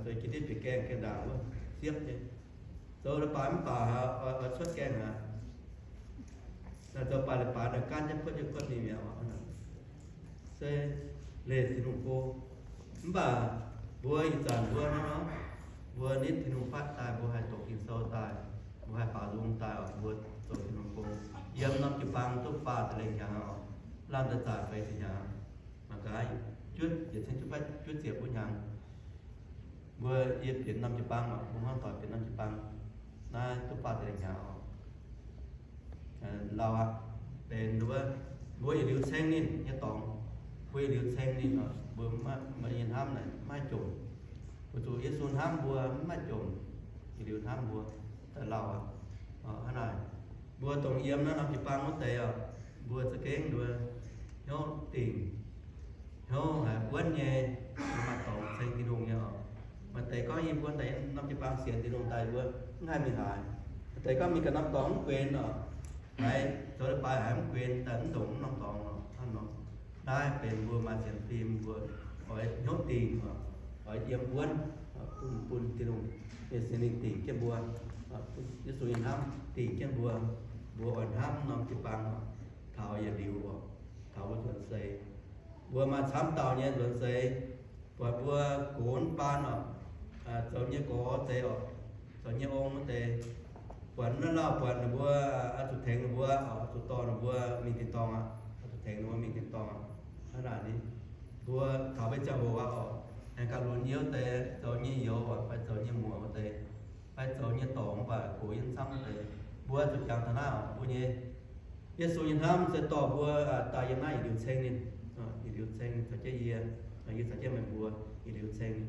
zueiz jienv ndiev bieqc gaengh, gaengh ndaangc wuov siepv nyei. Zoux leiz-baaix mv baac oix cuotv gaengh aqv. Naaiv zoux baaix leiz-baaix naaic gaanv jienv kuotv jienv kuotv mingh mi'aqv. Se leih Tin-Hungh go. Mv baac mbuo ih zanc mbuo hnangv nor, mbuo nitv Tin-Hungh fatv daaih, mbuo haih doqc Ging-Sou daaih, mbuo haih baaux nzung daaih oc, mbuo zoux Tin-Hungh gong. Yiem norm jiu-baang duqv faah ziepc lengh hnyangx oc, lamh deix zaaic feix ziepc hnyangx. Mangc gaax, juov yietc cin juov baeqv juov ziepc wuov hnyangx, mbuo yie bieqc norm jiu-baang oc, mbuo hmuangv doic bieqc norm jiu-baang. Naaiv duqv faah ziepc lengh hnyangx oc. Lauh aqv. Benx wuov, mbuo yietc liuz ceng ninh nyei dorngx. Mbuo yietc liuz ceng ninh oc, mbuo maiv, mbuo nyei hnamv naaic maiv jomc. Weic zuqc Yesu hnamv mbuo maiv jomc, yietc liuz hnamv mbuo daaih lauh aqv. Hnangv naaic, mbuo dongh yiem naaiv norm jiu-baang wuov deix oc, mbuo za'gengh nduov hnyouv dingc, hnyouv haiz wuonv nyei, maaih dorngx ceng Tin-Hungh nyei oc. Maaih deix gorngv yie mbuo daaih norm jiu-baang sienx Tin-Hungh daaih mbuo mv haih mingh haaix. Maaih deix gorngv mingh ganh norm dorngx mv benx oc. Haiz zoux leiz-baaix haiz mv guen daaih mv ndongc mv norm dorngx oc. Hnangv nor, naaiv benx mbuo maaih sienx fim mbuo oix hnyouv dingc oc, oix yiem wuonv, bun, bun Tin-Hungh nyei Singx Lingh dingc jienv mbuo, bun Yesu nyei hnamv dingc jienv mbuo. Mbuo oix hnamv norm jiu-baang oc, taux yietc liuz oc, taux mbuo nzuonx seix. Mbuo maaih camv dauh nyei nzuonx seix, buatc mbuo gox baan oc, zoux nyei gorx deix oc, zoux nyei ong wuov deix, buatc naaiv lauh buatc ninh mbuo oix zuqc tengx ninh mbuo oc, oix zuqc dorh ninh mbuo mingh tin-dorngh aqv, oix zuqc tengx ninh mbuo mingh tin-dorngh aqv. Hnangv naaic ni, mbuo taux mbuo ziangh hoc aqv oc, aengx gaax lunx yie wuov deix zoux nyei youz oc, fai zoux nyei muoc wuov deix, fai zoux nyei dorngx mv baac gox yiem camv wuov deix, mbuo zuqc jangx taux naaiv oc, mbuo nyei Yesu nyei hnamv se dorh mbuo daaih yiem naaiv yietc liuz ceng ninh, yietc liuz ceng ninh caux jienv yie, yie caux jienv meih mbuo yietc liuz ceng ninh.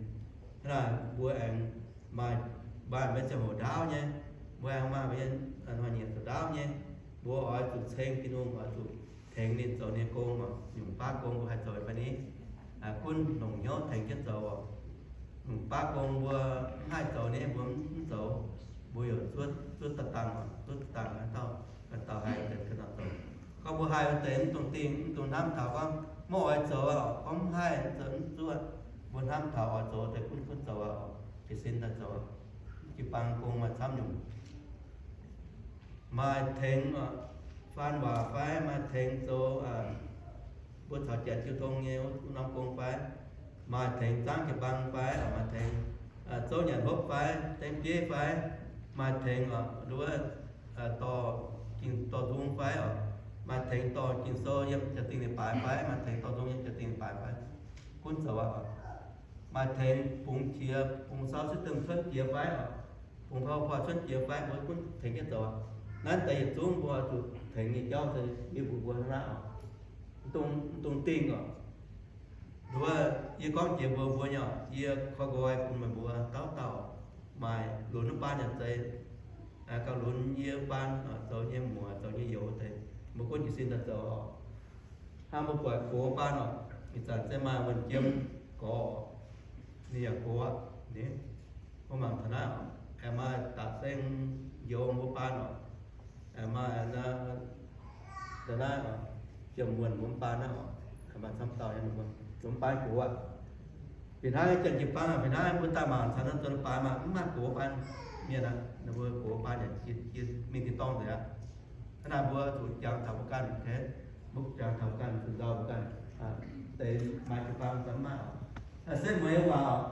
Hnangv naaic mbuo aengx maaih, maaih mbuo ziangh hoc ndaauv nyei, mbuo aengx maaih mbuo nyei hnoi-nyieqc zoux ndaauv nyei. Mbuo oix zuqc ceng Tin-Hungh, oix zuqc tengx ninh zoux ninh nyei gong oc. Nyungc baav gong mbuo haih zoux fai ni? Gunv longc hnyouv tengx jienv zoux oc. Nyungc baav gong mbuo mv haih zoux ni, mbuo mv zoux, mbuo yaac zuov, zuov daaih dangh oc, zuov daaih dangh haaix dauh, haaix dauh haih deix ganh zoux. Gorngv mbuo haih deix mv dungx dingh, mv dungx hnamv taux gorngv mv oix zoux oc, gorngv mv haih zoux mv zuov. Mbuo hnamv taux oix zoux deix gunv gunv zoux oc, jiez sin daaih zoux. Jiu-baang gong maaih camv nyungc. Maaih tengx faan waac fai maaih tengx zoux mbuo caux janx jiu tong nyei wuov norm gong fai, maaih tengx zaangv jiu-baang fai maaih tengx zouv nyanc hopv fai, tengx bieiv fai, maaih tengx oc, nduov, dorh, dorh nzung fai oc, maaih tengx dorh Ging-Sou yiem jaax-zinh leiz-baaix fai, maaih tengx dorh nzung yiem jaax-zinh leiz-baaix fai, gunv zoux aqv. Maaih tengx bungx qiex bungx sau sieqv domh cuotv jiex fai oc, bungx houv buatc cuotv jiex fai, mbuo gunv tengx jienv zoux aqv. Naaiv deix yietc zungv mbuo zuqc tengx nyei jauv se mingh mbuox mbuo hnangv naaiv oc. Mv dungx dingh oc. Nduov, yie gorngv jiex mbuox mbuo nyei oc, yie koi nqoi bun meih mbuo dauh dauh maaih lunx wuov baan yaac zeiz, gauh lunx yie wuov baan, zoux nyei muoc zoux nyei youz deix, mbuo gunv jiez sin daaih zoux oc. Hnangv mbuo buatc gox baan oc, ih zanc se maaih wuonh jiem gorx, ninh yaac gox aqv. Mbuo mangc taux naaiv oc, aengx maaih da'seng youz wuov baan oc, aengx maaih naaiv, jiem wuonh wuov baan naaiv oc, maaih camv dauh nyei wuov baan gox aqv. Fih hnangv janx jiu-baang, fih hnangv mbuo daaih mangc taux naaiv zunh baan maah, mv maaih gox baan mienh aqv. Ninh mbuo gox baan yaac mingh tin-dorngh nzengc aqv. Hnangv naaic mbuo zuqc jangx taux mbuo ganh, mbuo jangx taux mbuo ganh, zuqc nzauh mbuo ganh, deix maaih jiu-baang mv baac mv maaih oc. Setv mueiz waac oc,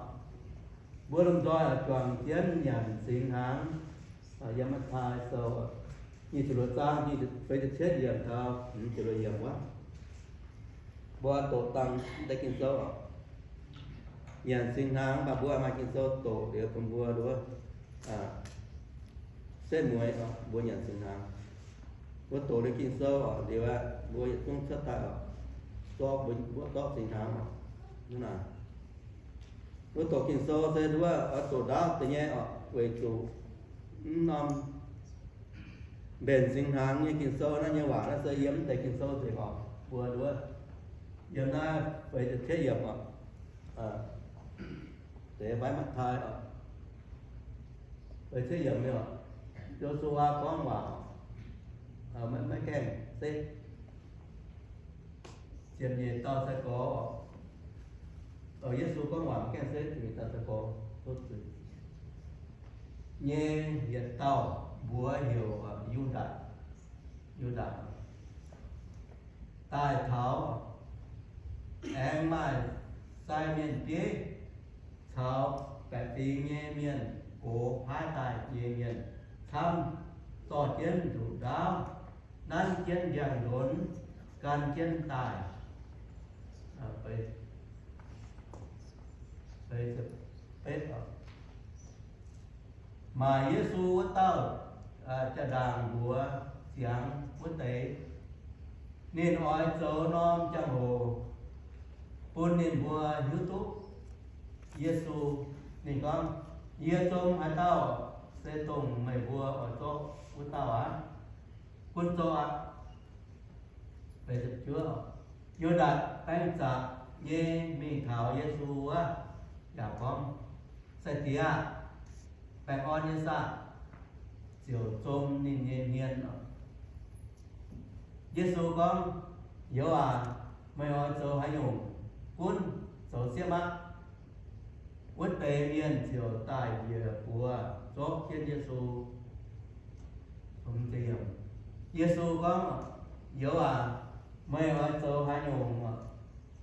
mbuo lomh nzoih oix juangc jienv nyanc singx hnaangx. Yiem Matv^taai Sou nyic ziepc luoqc zaang feix ziepc cietv yiemc taux hmz ziepc luoqc yiemc wuov, mbuo doqc dangh deix Ging-Sou oc. Nyanc singx hnaangx mv baac mbuo maaih Ging-Sou doqc liuz bun mbuo nduov, setv mueiz oc, mbuo nyanc singx hnaangx, mbuo doqc liuz Ging-Sou oc, liuz aqv mbuo yietc zungv cuotv daaih oc, zorqv mbuo, mbuo zorqv singx hnaangx oc. Hnangv naaic, mbuo doqc Ging-Sou se nduov oix doqc ndaauv deix nyei oc, weic zuqc mv norm mbenc singx hnaangx nyei Ging-Sou naaiv nyei waac naaiv se yiem mv deix Ging-Sou nzengc oc. Mbuo nduov yiem naaiv feix ziepc cietv yiemc oc, deix fai Matv^taai oc, feix cietv yiemc nyei oc. Yo^su^waa gorngv waac, maiv gaengh setv, ziepc nyeic dauh sai-gorx, Yesu gorngv waac maiv gaengh setv ziepc nyeic dauh sai-gorx, tov zuiz, nyei yietc dauh mbuox heuc Yu^ndaatc, Yu^ndaatc daaih taux, aengx maaih sai mienh bieiv caux baeqc fingx nyei mienh gox paaiv daaih nyei mienh camv, zorqv jienv nzuqc ndaauv, nanv jienv ndiangx-ndonx, gan jienv daaih. Maaih Yesu wuov dauh jaa-ndaangc mbuox ziangx wuov deix, ninh oix zoux norm jangx-hoc bun ninh mbuo hiuv duqv Yesu. Ninh gorngv, Yie zong haaix dauh se dongh meih mbuo oix zorqv wuov dauh aqv. Gunv zorqv aqv. Yu^ndaatc baeng zaqc nyei mingh taux Yesu wuov, yaac gorngv, Sai-Diex aah! Baengh orn nyei saah! Ziouc zong ninh nyei hmien. Yesu gorngv, Youz aac, meih oix zoux haaix nyungc? Gunv zoux siepv aqv. Wuov deix mienh ziouc daaih njiec buoz zorqv jienv Yesu. Yesu gorngv, Youz aac, meih oix zoux haaix nyungc?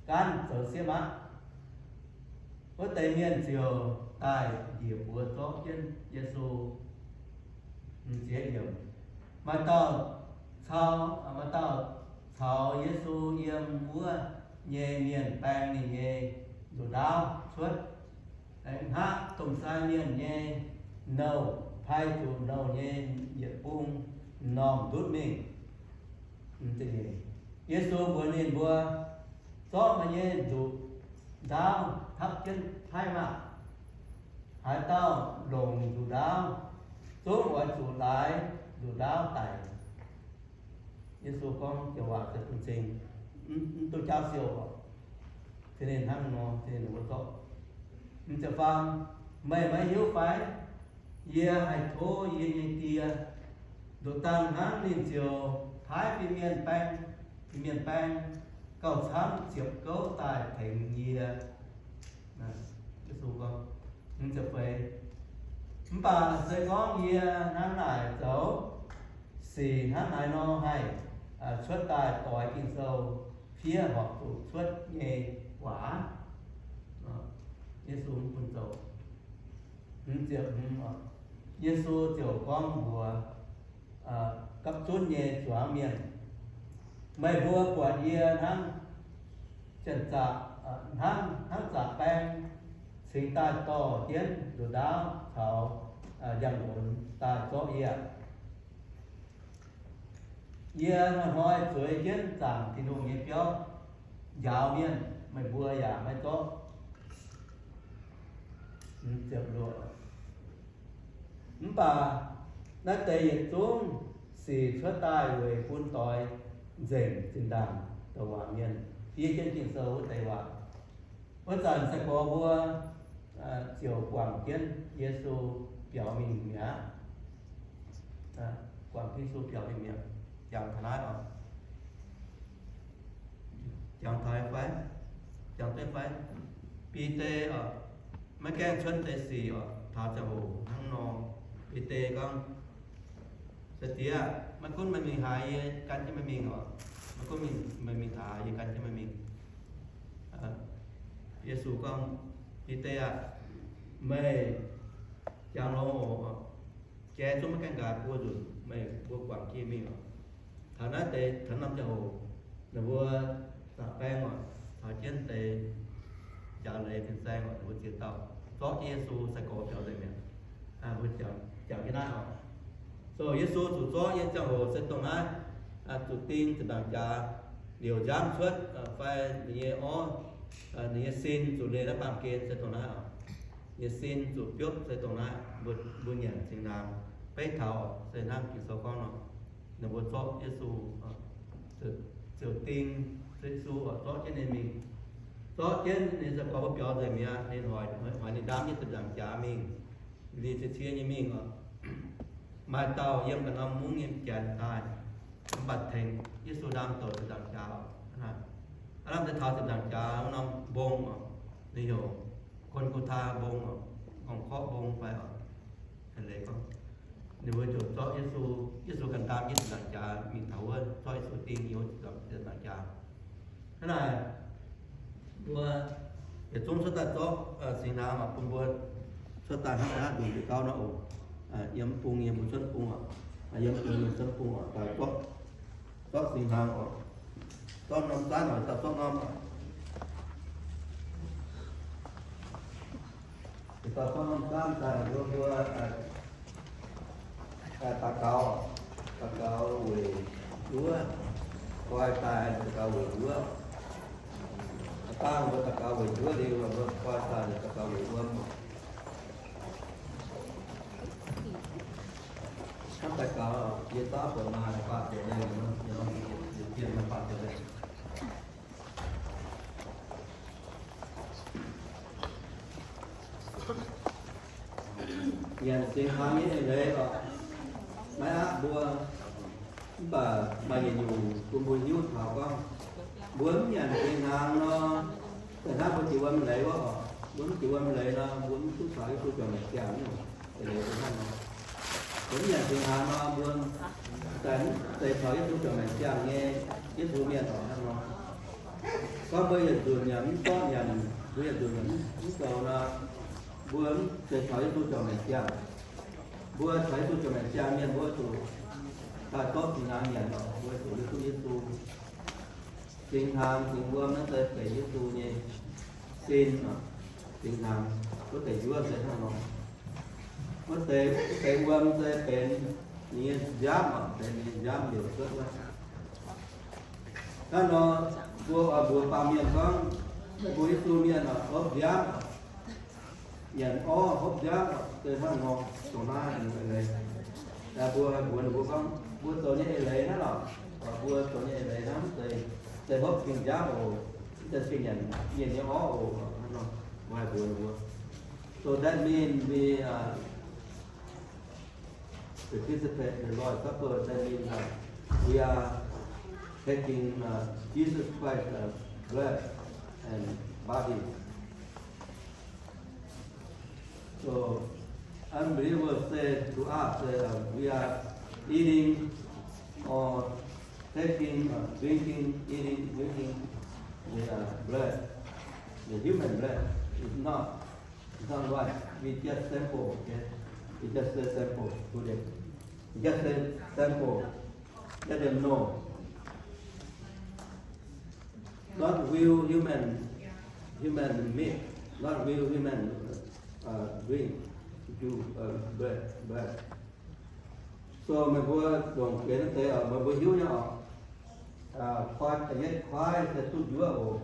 Gaanv zoux siepv aqv. Wuov deix mienh ziouc daaih njiec buoz zorqv jienv Yesu. Maaih dauh cau, maaih dauh caux Yesu yiem wuov nyei mienh baeng ninh nyei nzuqc ndaauv cuotv. Aengx hngaqv domh sai mienh nyei nouh, pai zuqc nouh nyei yietc bung m'normh ndutv mingh. Yesu mbuox ninh mbuo, Zorqv meih nyei nzuqc ndaauv tapv jienv paaiv maah! Haaix dauh longc nzuqc ndaauv, zungv oix zuqc laaix nzuqc ndaauv daic. Yesu gorngv jiex waac se bun cing, mv duqv jaauv siou oc. Cin ninh hnangv nor, cin ninh mbuo zorqv. Ziepc faam, Meih maiv hiuv fai? Yie haih tov yie nyei Die nduqc dangh hnangv, ninh ziouc paaiv fin-mienh baeng, fin-mienh baeng gauh camv ziepc gouv daaih tengx yie. Yesu gorngv, Mv baac se gorngv yie hnangv naaic zoux, sic hnangv naaiv nor haih cuotv daaih doix Ging-Sou fiev horpc zuqc cuotv nyei waac. Yesu mv bun zoux. Yesu ziouc gorngv mbuox gapv zunv nyei zuangx mienh, Meih mbuo buatc yie hnangv janx-zaqc, hnangv, hnangv zaqc baeng cingx daaih dorh jienv nzuqc ndaauv caux njang-nqonx daaih zorqv yie. Yie hnoi-hnoi zueiz jienv zaangc Tin-Hungh nyei biauv njaaux mienh, meih mbuo yaac maiv zorqv. Mv baac naaiv deix yietc zungv sic cuotv daaih weic bun doix nzengc zinh ndaangc douc waac mienh. Yie jienv Ging-Sou wuov deix waac. Wuov zanc sai-gorx mbuo ziouc guangc jienv Yesu biaux mingh mi'aqv. Guangc Yesu biaux mingh mi'aqv. Jangx taux naaiv oc. Jangx taux fai? Jangx duqv fai? Bide oc, maiv gaengh cuotv deix sic oc, taux ziangh hoc hnangv nor. Bide gorngv, Seix Diex, maiv gunv meih mingh haaix, yie gan jienv meih mingh oc. Maiv gunv meih mingh haaix, yie gan jienv meih mingh. Yesu gorngv, Bide aah, meih jangx longx oc. Jai zungv maiv gaengh nqaaix buo nzunc, meih mbuo guangc jienv mingh oc. Taux naaiv deix, taux norm ziangh hoc, ninh mbuo zaqc baeng oc, taux jienv deix jaax leiz fin-saeng oc, ninh mbuo ziex dauh zorqv jienv Yesu sai-gorx biaux nzengc mi'aqv. Mbuo jangx jienv naaiv oc. So Yesu zuqc zorqv nyei ziangh hoc se dongh naaiv, zuqc ding ziepc nzaangc jaax, liouc nziaamv cuotv fai ninh nyei orv, ninh nyei sin zuqc leih naaiv baamh gen se dongh naaiv oc. Ninh nyei sin zuqc biopv se dongh naaiv, mbuo nyanc cingx hnaangx beiv taux se hnangv Ging-Sou gorngv nor, ninh mbuo zorqv Yesu, ziouc ding Yesu oc, zorqv jienv ninh mingh, zorqv jienv ninh sai-gorx mbuo biaux nzengc mi'aqv. Ninh hoic, hoic ninh ndaamv nyei ziepc nzaangc jaax mingh, liuz cie-cie nyei mingh oc. Maaih dauh yiem ganh norm mungv nyei janx daaih, mv baac tengx Yesu ndaamv douc ziepc nzaangc jaax oc. Aav lamh deix taux ziepc nzaangc jaax wuov norm mbong oc, ninh heuc Golgotha mbong oc, Ngorc Korqv Mbong fai oc. Ninh mbuo ziouc zorqv Yesu, Yesu ganh ndaamv nyei ziepc nzaangc jaax mingh taux wuov, zorqv Yesu ding nyei wuov ziepc nzaangc jaax. Hnangv naaic, mbuo yietc zungv cuotv daaih zorqv singx hnaangx oc, bun mbuo cuotv daaih hnangv naaiv nduqc yietc gauv nor oc. Yiem bung, yiem mbuo cuotv bung oc, yiem bung, yiem cuotv bung oc, daaih zorqv, zorqv singx hnaangx oc, zorqv norm zaanv oc, daaih zorqv norm oc. Daaih zorqv norm zaanv daaih mbuo, mbuo daux gaux, daux gaux weic nduov, koi daaih daux gaux weic nduov. Dangh mbuo daux gaux weic nduov liuz, mbuo koi daaih daux gaux weic wuom. Hnangv daux gaux, yie zauv buatc maaih faah ziepc leih, yie zienh maaih faah ziepc leih. Nyanc singx hnaangx nyei eix leiz oc, maiv aqv mbuo, mv baac maaih yietc nyungc bun mbuo hiuv taux gorngv, mbuo mv nyanc singx hnaangx nor, da'hnangv mbuo jiex wuom leiz wuov oc. Mbuo mv jiex wuom leiz nor, mbuo mv duqv caux Yesu juangc maengc ziangh nyungc eix leiz se hnangv nor. Mbuo mv nyanc singx hnaangx nor, mbuo daaih mv zeiz caux Yesu juangc maengc ziangh nyei Yesu mienh oc hnangv nor. Gorngv mbuo yietc nzunc nyanc mv zorqv nyanc, mbuo yietc nzunc nyanc mv zoux nor, mbuo mv zeiz caux Yesu juangc maengc ziangh. Mbuo caux Yesu juangc maengc ziangh mienh mbuo zuqc daaih zorqv singx hnaangx nyanc oc, mbuo zuqc hiuv duqv Yesu. Singx hnaangx singx wuom naaiv se benx Yesu nyei sin oc. Singx hnaangx wuov deix njuov se hnangv nor. Wuov deix, wuov deix wuom se benx ninh nyei nziaamv oc, benx ninh nyei nziaamv liouc cuotv wuov. Hnangv nor, mbuo oix mbuox baamh mienh gorngv, meih mbuo Yesu mienh oc, hopv nziaamv oc, nyanc orv hopv nziaamv oc, se hnangv nor, dongh naaiv nyungc eix leiz. Mbuo haih mbuox ninh mbuo gorngv, mbuo zoux nyei eix leiz naaiv lorqc, mbuo zoux nyei eix leiz naaiv mv zeiz, zeiz hopv fing nziaamv oc, mv zeiz fing nyanc mienh nyei orv oc, hnangv nor, mbuo haih mbuox ninh mbuo. So that means we, uh, participate in the Lord's Supper, that means, uh, we are taking, uh, Jesus Christ's, uh, bread and body. So, unbeliever say to us that, uh, we are eating or taking, uh, drinking, eating, drinking the, uh, bread, the human bread. It's not. It's not right. We just sample, okay? We just say sample to them. We just say sample. Let them know. Not real human, human meat. Not real human, uh, drink, juice, uh, bread, bread. So meih mbuo longc benx deix oc, meih mbuo hiuv nyei oc. Koi da'yietv kuaaiv se duqv njuov oc.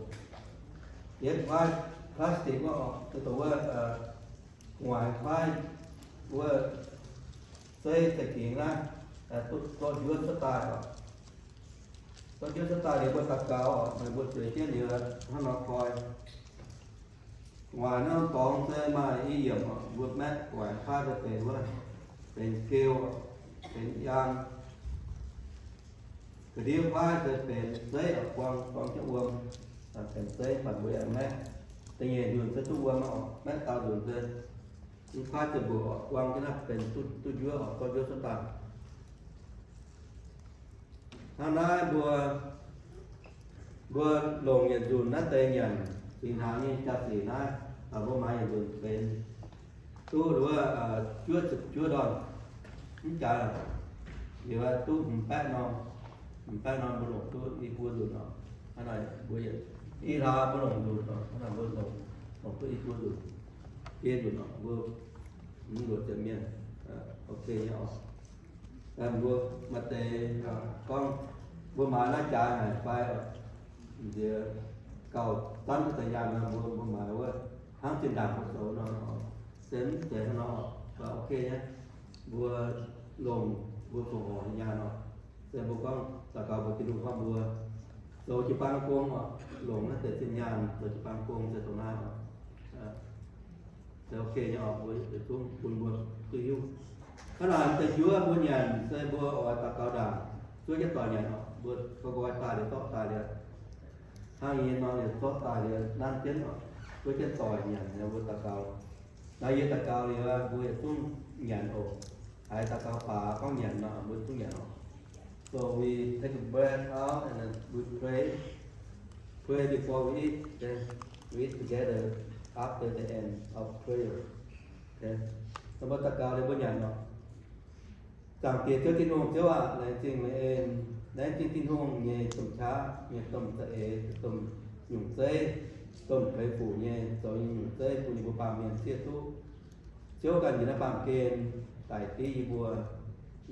Yietv kuaaiv plastic wuov oc, se dongh wuov, gu'nguaaic kuaaiv wuov zeiv za'gengh naaiv, duqv zorqv njuov cuotv daaih oc. Zorqv njuov cuotv daaih liuz mbuo daux gaux oc, meih mbuo zueiz jienv liuz hnangv nor koi. Gu'nguaaic naaiv norm dorngx se maaih i yiemc oc, mbuo maeqv gu'nguaaic kuaaiv se benx wuov, benx geu, benx yaang. Ga'ndiev kuaaiv se benx zeiv oc, buang, buang jienv wuom, benx zeiv, mv baac mbuo yaac maeqv. Da'nyeic nzunc se duqv wuom oc, maeqv dauh nzunc se mv kuaaiv ziepc mbuoqc oc, buang jienv naaiv benx duqv, duqv njuov oc, zorqv njuov cuotv daaih. Hnangv naaiv mbuo, mbuo longc yietc nzunc naaiv deix nyanc singx hnaangx nyei jaa-sic naaiv, mbuo maaiz yietc nzunc benx duqv wuov, juov ziepc juov ndorn. Mv jaaix, liuz duqv hmz baeqv norm, hmz baeqv norm mbuo longc duqv i buo nzunc oc. Hnangv naaic mbuo yietc, i hlaax mbuo longc nzunc oc, hnangv naaic mbuo longc, longc duqv i buo nzunc, biei nzunc oc, mbuo mv luoqc ziepc mienh, ok nyei oc. Mbuo maaih deix gorngv mbuo maaiz naaiv jaaix haic fai nziex gauh zanv daaih nyaanh nor, mbuo, mbuo maaiz wuov hnangv zinh ndaangc mbuo zoux nor, se mv zeiz hnangv nor, ok nyei. Mbuo longc mbuo fongc horc nyei nyaanh oc. Se mbuo gorngv daux gaux mbuox Tin-Hungh gorngv mbuo zoux jiu-baang gong oc, longc naaiv deix zinh nyaanh zoux jiu-baang gong se dongh naaiv oc. Se ok nyei oc, mbuo yietc zungv bun mbuo duqv hiuv. Hnangv naaic deix njuov mbuo nyanc se mbuo oix daux gaux ndaangc, zuov jienv doic nyanc oc. Mbuo koi nqoi daaih liuz, zorqv daaih liuz, hnangv nyei nor liuz zorqv daaih liuz nanv jienv oc, zuov jienv doic nyanc liuz mbuo daux gaux. Naaiv yie daux gaux liuz mbuo yietc zungv nyanc oc. Haiz daux gaux baac gorngv nyanc nor, mbuo zungv nyanc oc. So we take a breath out and then we pray. Pray before we eat, then we eat together after the end of prayer. Okay. Mbuo daux gaux liuz mbuo nyanc oc. Zaangc Diex Ziouv Tin-Hungh, Ziouv aac, laengz zingh meih en, laengz zingh Tin-Hungh nyei domh qaqv, nyei domh za'eix, domh nyungc zeiv, domh keix fuc nyei zoux nyei nyungc zeiv bun yie mbuo baamh mienh zieqv duqv. Ziouv ganh njiec naaiv baamh gen daic div yie mbuo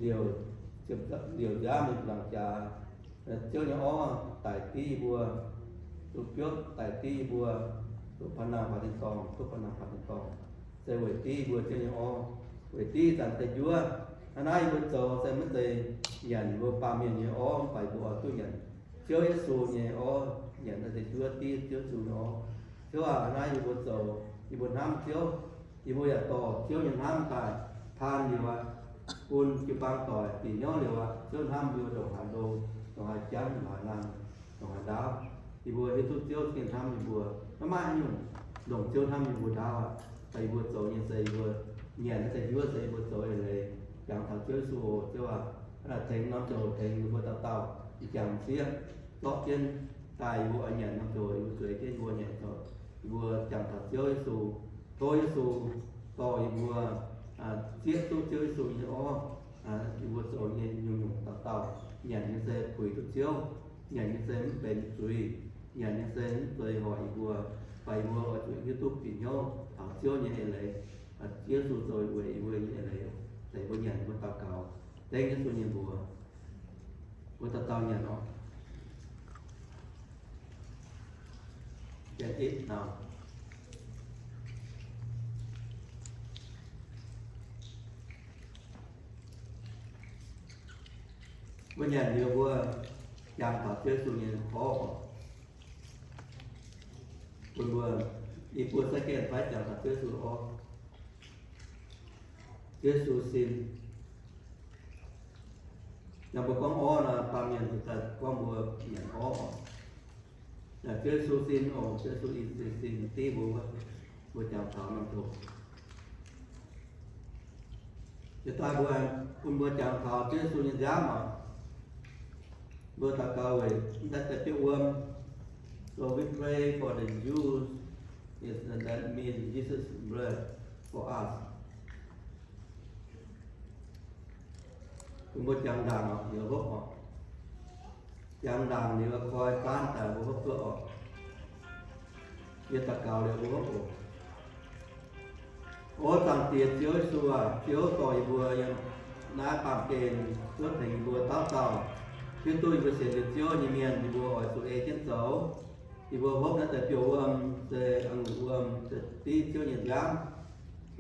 liouc, liouc nziaamv nyei nzaangc jaax, Ziouv nyei orv daic div yie mbuo, zuqc biopv daic div yie mbuo, zuqc panh nangh faaux tin-dorngh, duqv panh nangh faaux tin-dorngh, se weic div yie mbuo Ziouv nyei orv, weic div zanc deix njuov. Hnangv naaiv yie mbuo zoux se maiv zeiz nyanc yie mbuo baamh mienh nyei orv, mv baac yie mbuo oix duqv nyanc Ziouv Yesu nyei orv, nyanc naaiv deix njuov div Ziouv Yesu nyei orv. Ziouv aac, hnangv naaiv yie mbuo zoux, yie mbuo hnamv Ziouv, yie mbuo yaac dorh Ziouv nyei hnamv daaih taan liuz aqv, bun jiu-baang doic bieqc hnyouv liuz aqv, Ziouv hnamv yie mbuo ndongc haaix ndo, ndongc haaix jangv, ndongc haaix laanh, ndongc haaix ndaauv. Yie mbuo hiuv duqv Ziouv gengh hnamv yie mbuo. Maiv maaih haaix nyungc longc Ziouv hnamv yie mbuo ndaauv aqv. Daaih yie mbuo zoux nyei se yie mbuo nyanc naaiv deix njuov se yie mbuo zoux eix leiz jangx taux Ziouv Yesu oc. Ziouv aac, hnangv naaic tengx norm ziangh hoc tengx yie mbuo dauh dauh ih jangx sieqv zorqv jienv daaih yie mbuo oix nyanc norm ziangh hoc yie mbuo zueiz jienv yie mbuo nyanc zoux. Yie mbuo jangx taux Ziouv Yesu, tov Yesu dorh yie mbuo zieqv duqv Ziouv Yesu nyei orv. Yie mbuo zoux nyei nyungc-nyungc dauh dauh nyanc nyei se puix duqv Ziouv, nyanc nyei se mv benx zuiz, nyanc nyei se mv zeiz hoic yie mbuo, baac yie mbuo oix zuqc hiuv duqv bieqc hnyouv taux Ziouv nyei eix leiz. Ziouv Yesu zoux weic yie mbuo nyei eix leiz, deix mbuo nyanc mbuo daux gaux, dengv Yesu nyei mbuox. Mbuo dauh dauh nyanc oc. Can eat now. Mbuo nyanc liuz mbuo jangx taux Ziouv Yesu nyei orv. Bun mbuo i buo second fai jangx taux Ziouv Yesu orv. Ziouv Yesu sin. Naaiv mbuo gorngv orv nor, baamh mienh daaih gorngv mbuo nyanc orv. Naaiv Ziouv Yesu sin oc, Ziouv Yesu in sin, sin div mbuo, mbuo jangx taux norm ndoqc. Yietc daaih mbuo, bun mbuo jangx taux Ziouv Yesu nyei nziaamv oc. Mbuo daux gaux weic mv daaih deix biouv wuom. So we pray for the Jews Yes, and that means Jesus' blood for us. Mbuo jangx ndaangc oc, yie hopv oc. Jangx ndaangc liuz koi zaanv daaih mbuo hopv duqv oc. Yie daux gaux liuz mbuo hopv oc. O Zaangc Diex Ziouv Yesu aac, Ziouv dorh yie mbuo yiem naaiv baamh gen, Ziouv tengx yie mbuo dauh dauh hiuv duqv yie mbuo sienx liuz Ziouv nyei mienh, yie mbuo oix zuqc ei jienv zoux. Yie mbuo hopv naaiv deix biouv wuom, se a'ngunc wuom, se div Ziouv nyei nziaamv,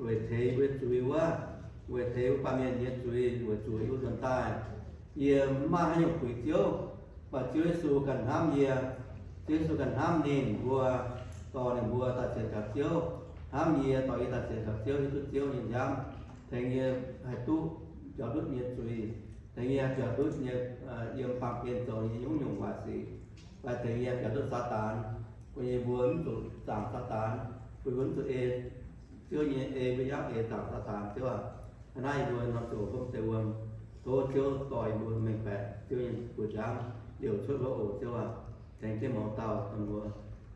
weic teix yie mbuo zuiz wuov, weic teix wuov baamh mienh nyei zuiz, weic zuqc yie mbuo nzuonx daaih, yie mv maaih haaix nyungc puix Ziouv. Mv baac Ziouv Yesu ganh hnamv yie, Ziouv Yesu ganh hnamv ninh mbuo, dorh ninh mbuo daaih sienx kaux Ziouv, hnamv yie, dorh yie daaih sienx kaux Ziouv, hiuv duqv Ziouv nyei nziaamv, tengx yie haih duqv biaux ndutv nyei zuiz, tengx yie haih biaux ndutv nyei, yiem baamh gen zoux nyei nyungc-nyungc waaic sic, fai tengx yie haih biaux ndutv Saadaan, bun yie mbuo mv zuqc zaangc Saadaan, bun yie mbuo mv zuqc ei Ziouv nyei, ei mbuo yaac ei zaangc Saadaan, Ziouv aac. Hnangv naaiv yie mbuo nor ziouc hopv deix wuom. Tov Ziouv dorh yie mbuo mengh baeqc Ziouv nyei buoz-nziaamv, liouc cuotv wuov oc, Ziouv aac. Tengx jienv mouz dauh bun mbuo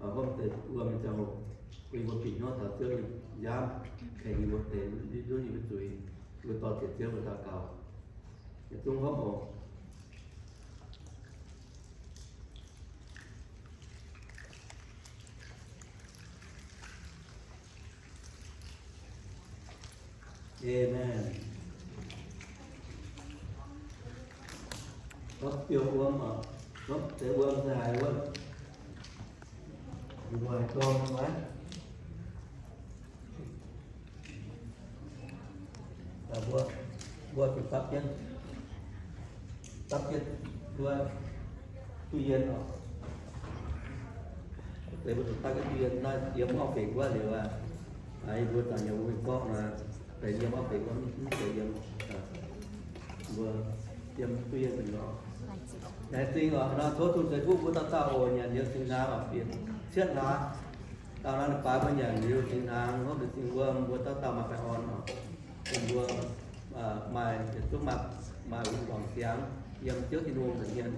hopv deix wuom nyei ziangh hoc, bun yie mbuo bieqc hnyouv taux Ziouv nyei nziaamv, tengx yie mbuo deix ndutv yie mbuo zuiz, yie mbuo dorh ziec Ziouv mbuo daux gaux. Yietc zungv hopv oc. Amen. Hopv biouv wuom oc. Hopv deix wuom se haiz wuov. Mbuo haiz gorngv maiv? Mbuo, mbuo zuqc dapv jienv, dapv jienv wuov duqv yien oc. Deix mbuo zuqc dapv jienv duqv yien naaiv yiem orv fenx wuov liuz aqv. Yie mbuo zanc yiem wuov gorngv nor, deix yiem orv fenx wuov mv deix yiem, mbuo yiem duqv yien nor. Laengz zingh oc. Nor tov Tin-Hungh ceix fuqv mbuo dauh dauh oc, nyanc liuz singx hnaangx oc, bieqc cietv hlaax. Dauh naaiv baaix mbuo nyanc liuz singx hnaangx, hopv liuz singx wuom, mbuo dauh dauh maaih baengh orn oc. Bun mbuo maaih yietc zungv maaih, maaih wuov dorngx siangx yiem Ziouv Tin-Hungh nza'hmien.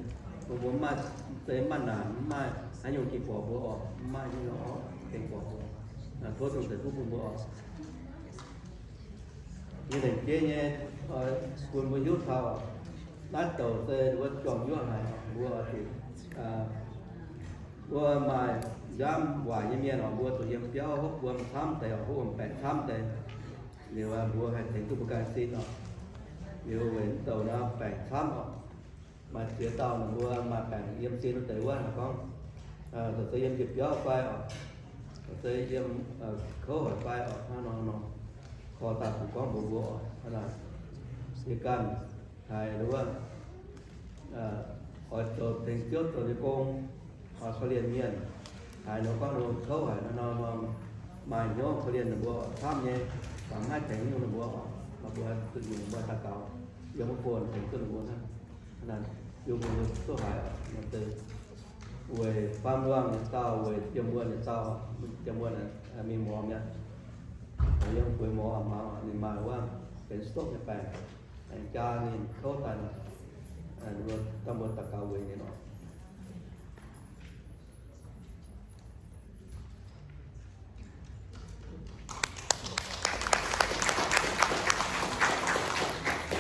Bun mbuo mv maaih, se mv maaih naanc, mv maaih haaix nyungc ging borqc mbuo oc, mv maaih haaix nyungc oc, ging borqc mbuo. Tov Tin-Hungh ceix fuqv bun mbuo oc. Nyei lengc jeiv nyei, bun mbuo hiuv taux naaiv douc se wuov juangc yuoqv haic, mbuo oix zuqc, mbuo maaih nziaamv waaic nyei mienh oc, mbuo zuqc yiem biauv hopv wuom camv deix oc, hopv wuom baengc camv deix. Liuz mbuo haih tengx duqv mbuo ganh sin oc. Liuz weic mv douc nor baengc camv oc. Maaih ziex dauh ninh mbuo maaih baengc yiem sin wuov deix wuov haic gorngv, zoux se yiem njiec biauv fai oc, zoux se yiem kouv haic fai oc, hnangv nor nor, korv daaih zuqc gorngv mbuox mbuo oc, hnangv naaic. Yie ganh haiz wuov, oix zoux tengx Ziouv zoux nyei gong, oix korv-lienh mienh. Haiz nor gorngv ninh mbuo kouv haic nor, maaih hnyouv korv-lienh ninh mbuo camv nyei, mv haih tengx nyungc ninh mbuo oc, mbuo zuqc nyungc mbuo daux gaux, yiem wuov bun tengx duqv ninh mbuo hnangv. Hnangv naaic, yie mbuo duqv haiz oc, weic baamh luangh nyei dauh, weic jiem wuonh nyei dauh, jiem wuonh mingh morz mi'aqv. Yiem gueix morz mangc, ninh maaih wuov benx stroke nyei baengc, aengx jaa ninh kouv daaih nor, mbuo daaih mbuo daux gaux weic ninh oc.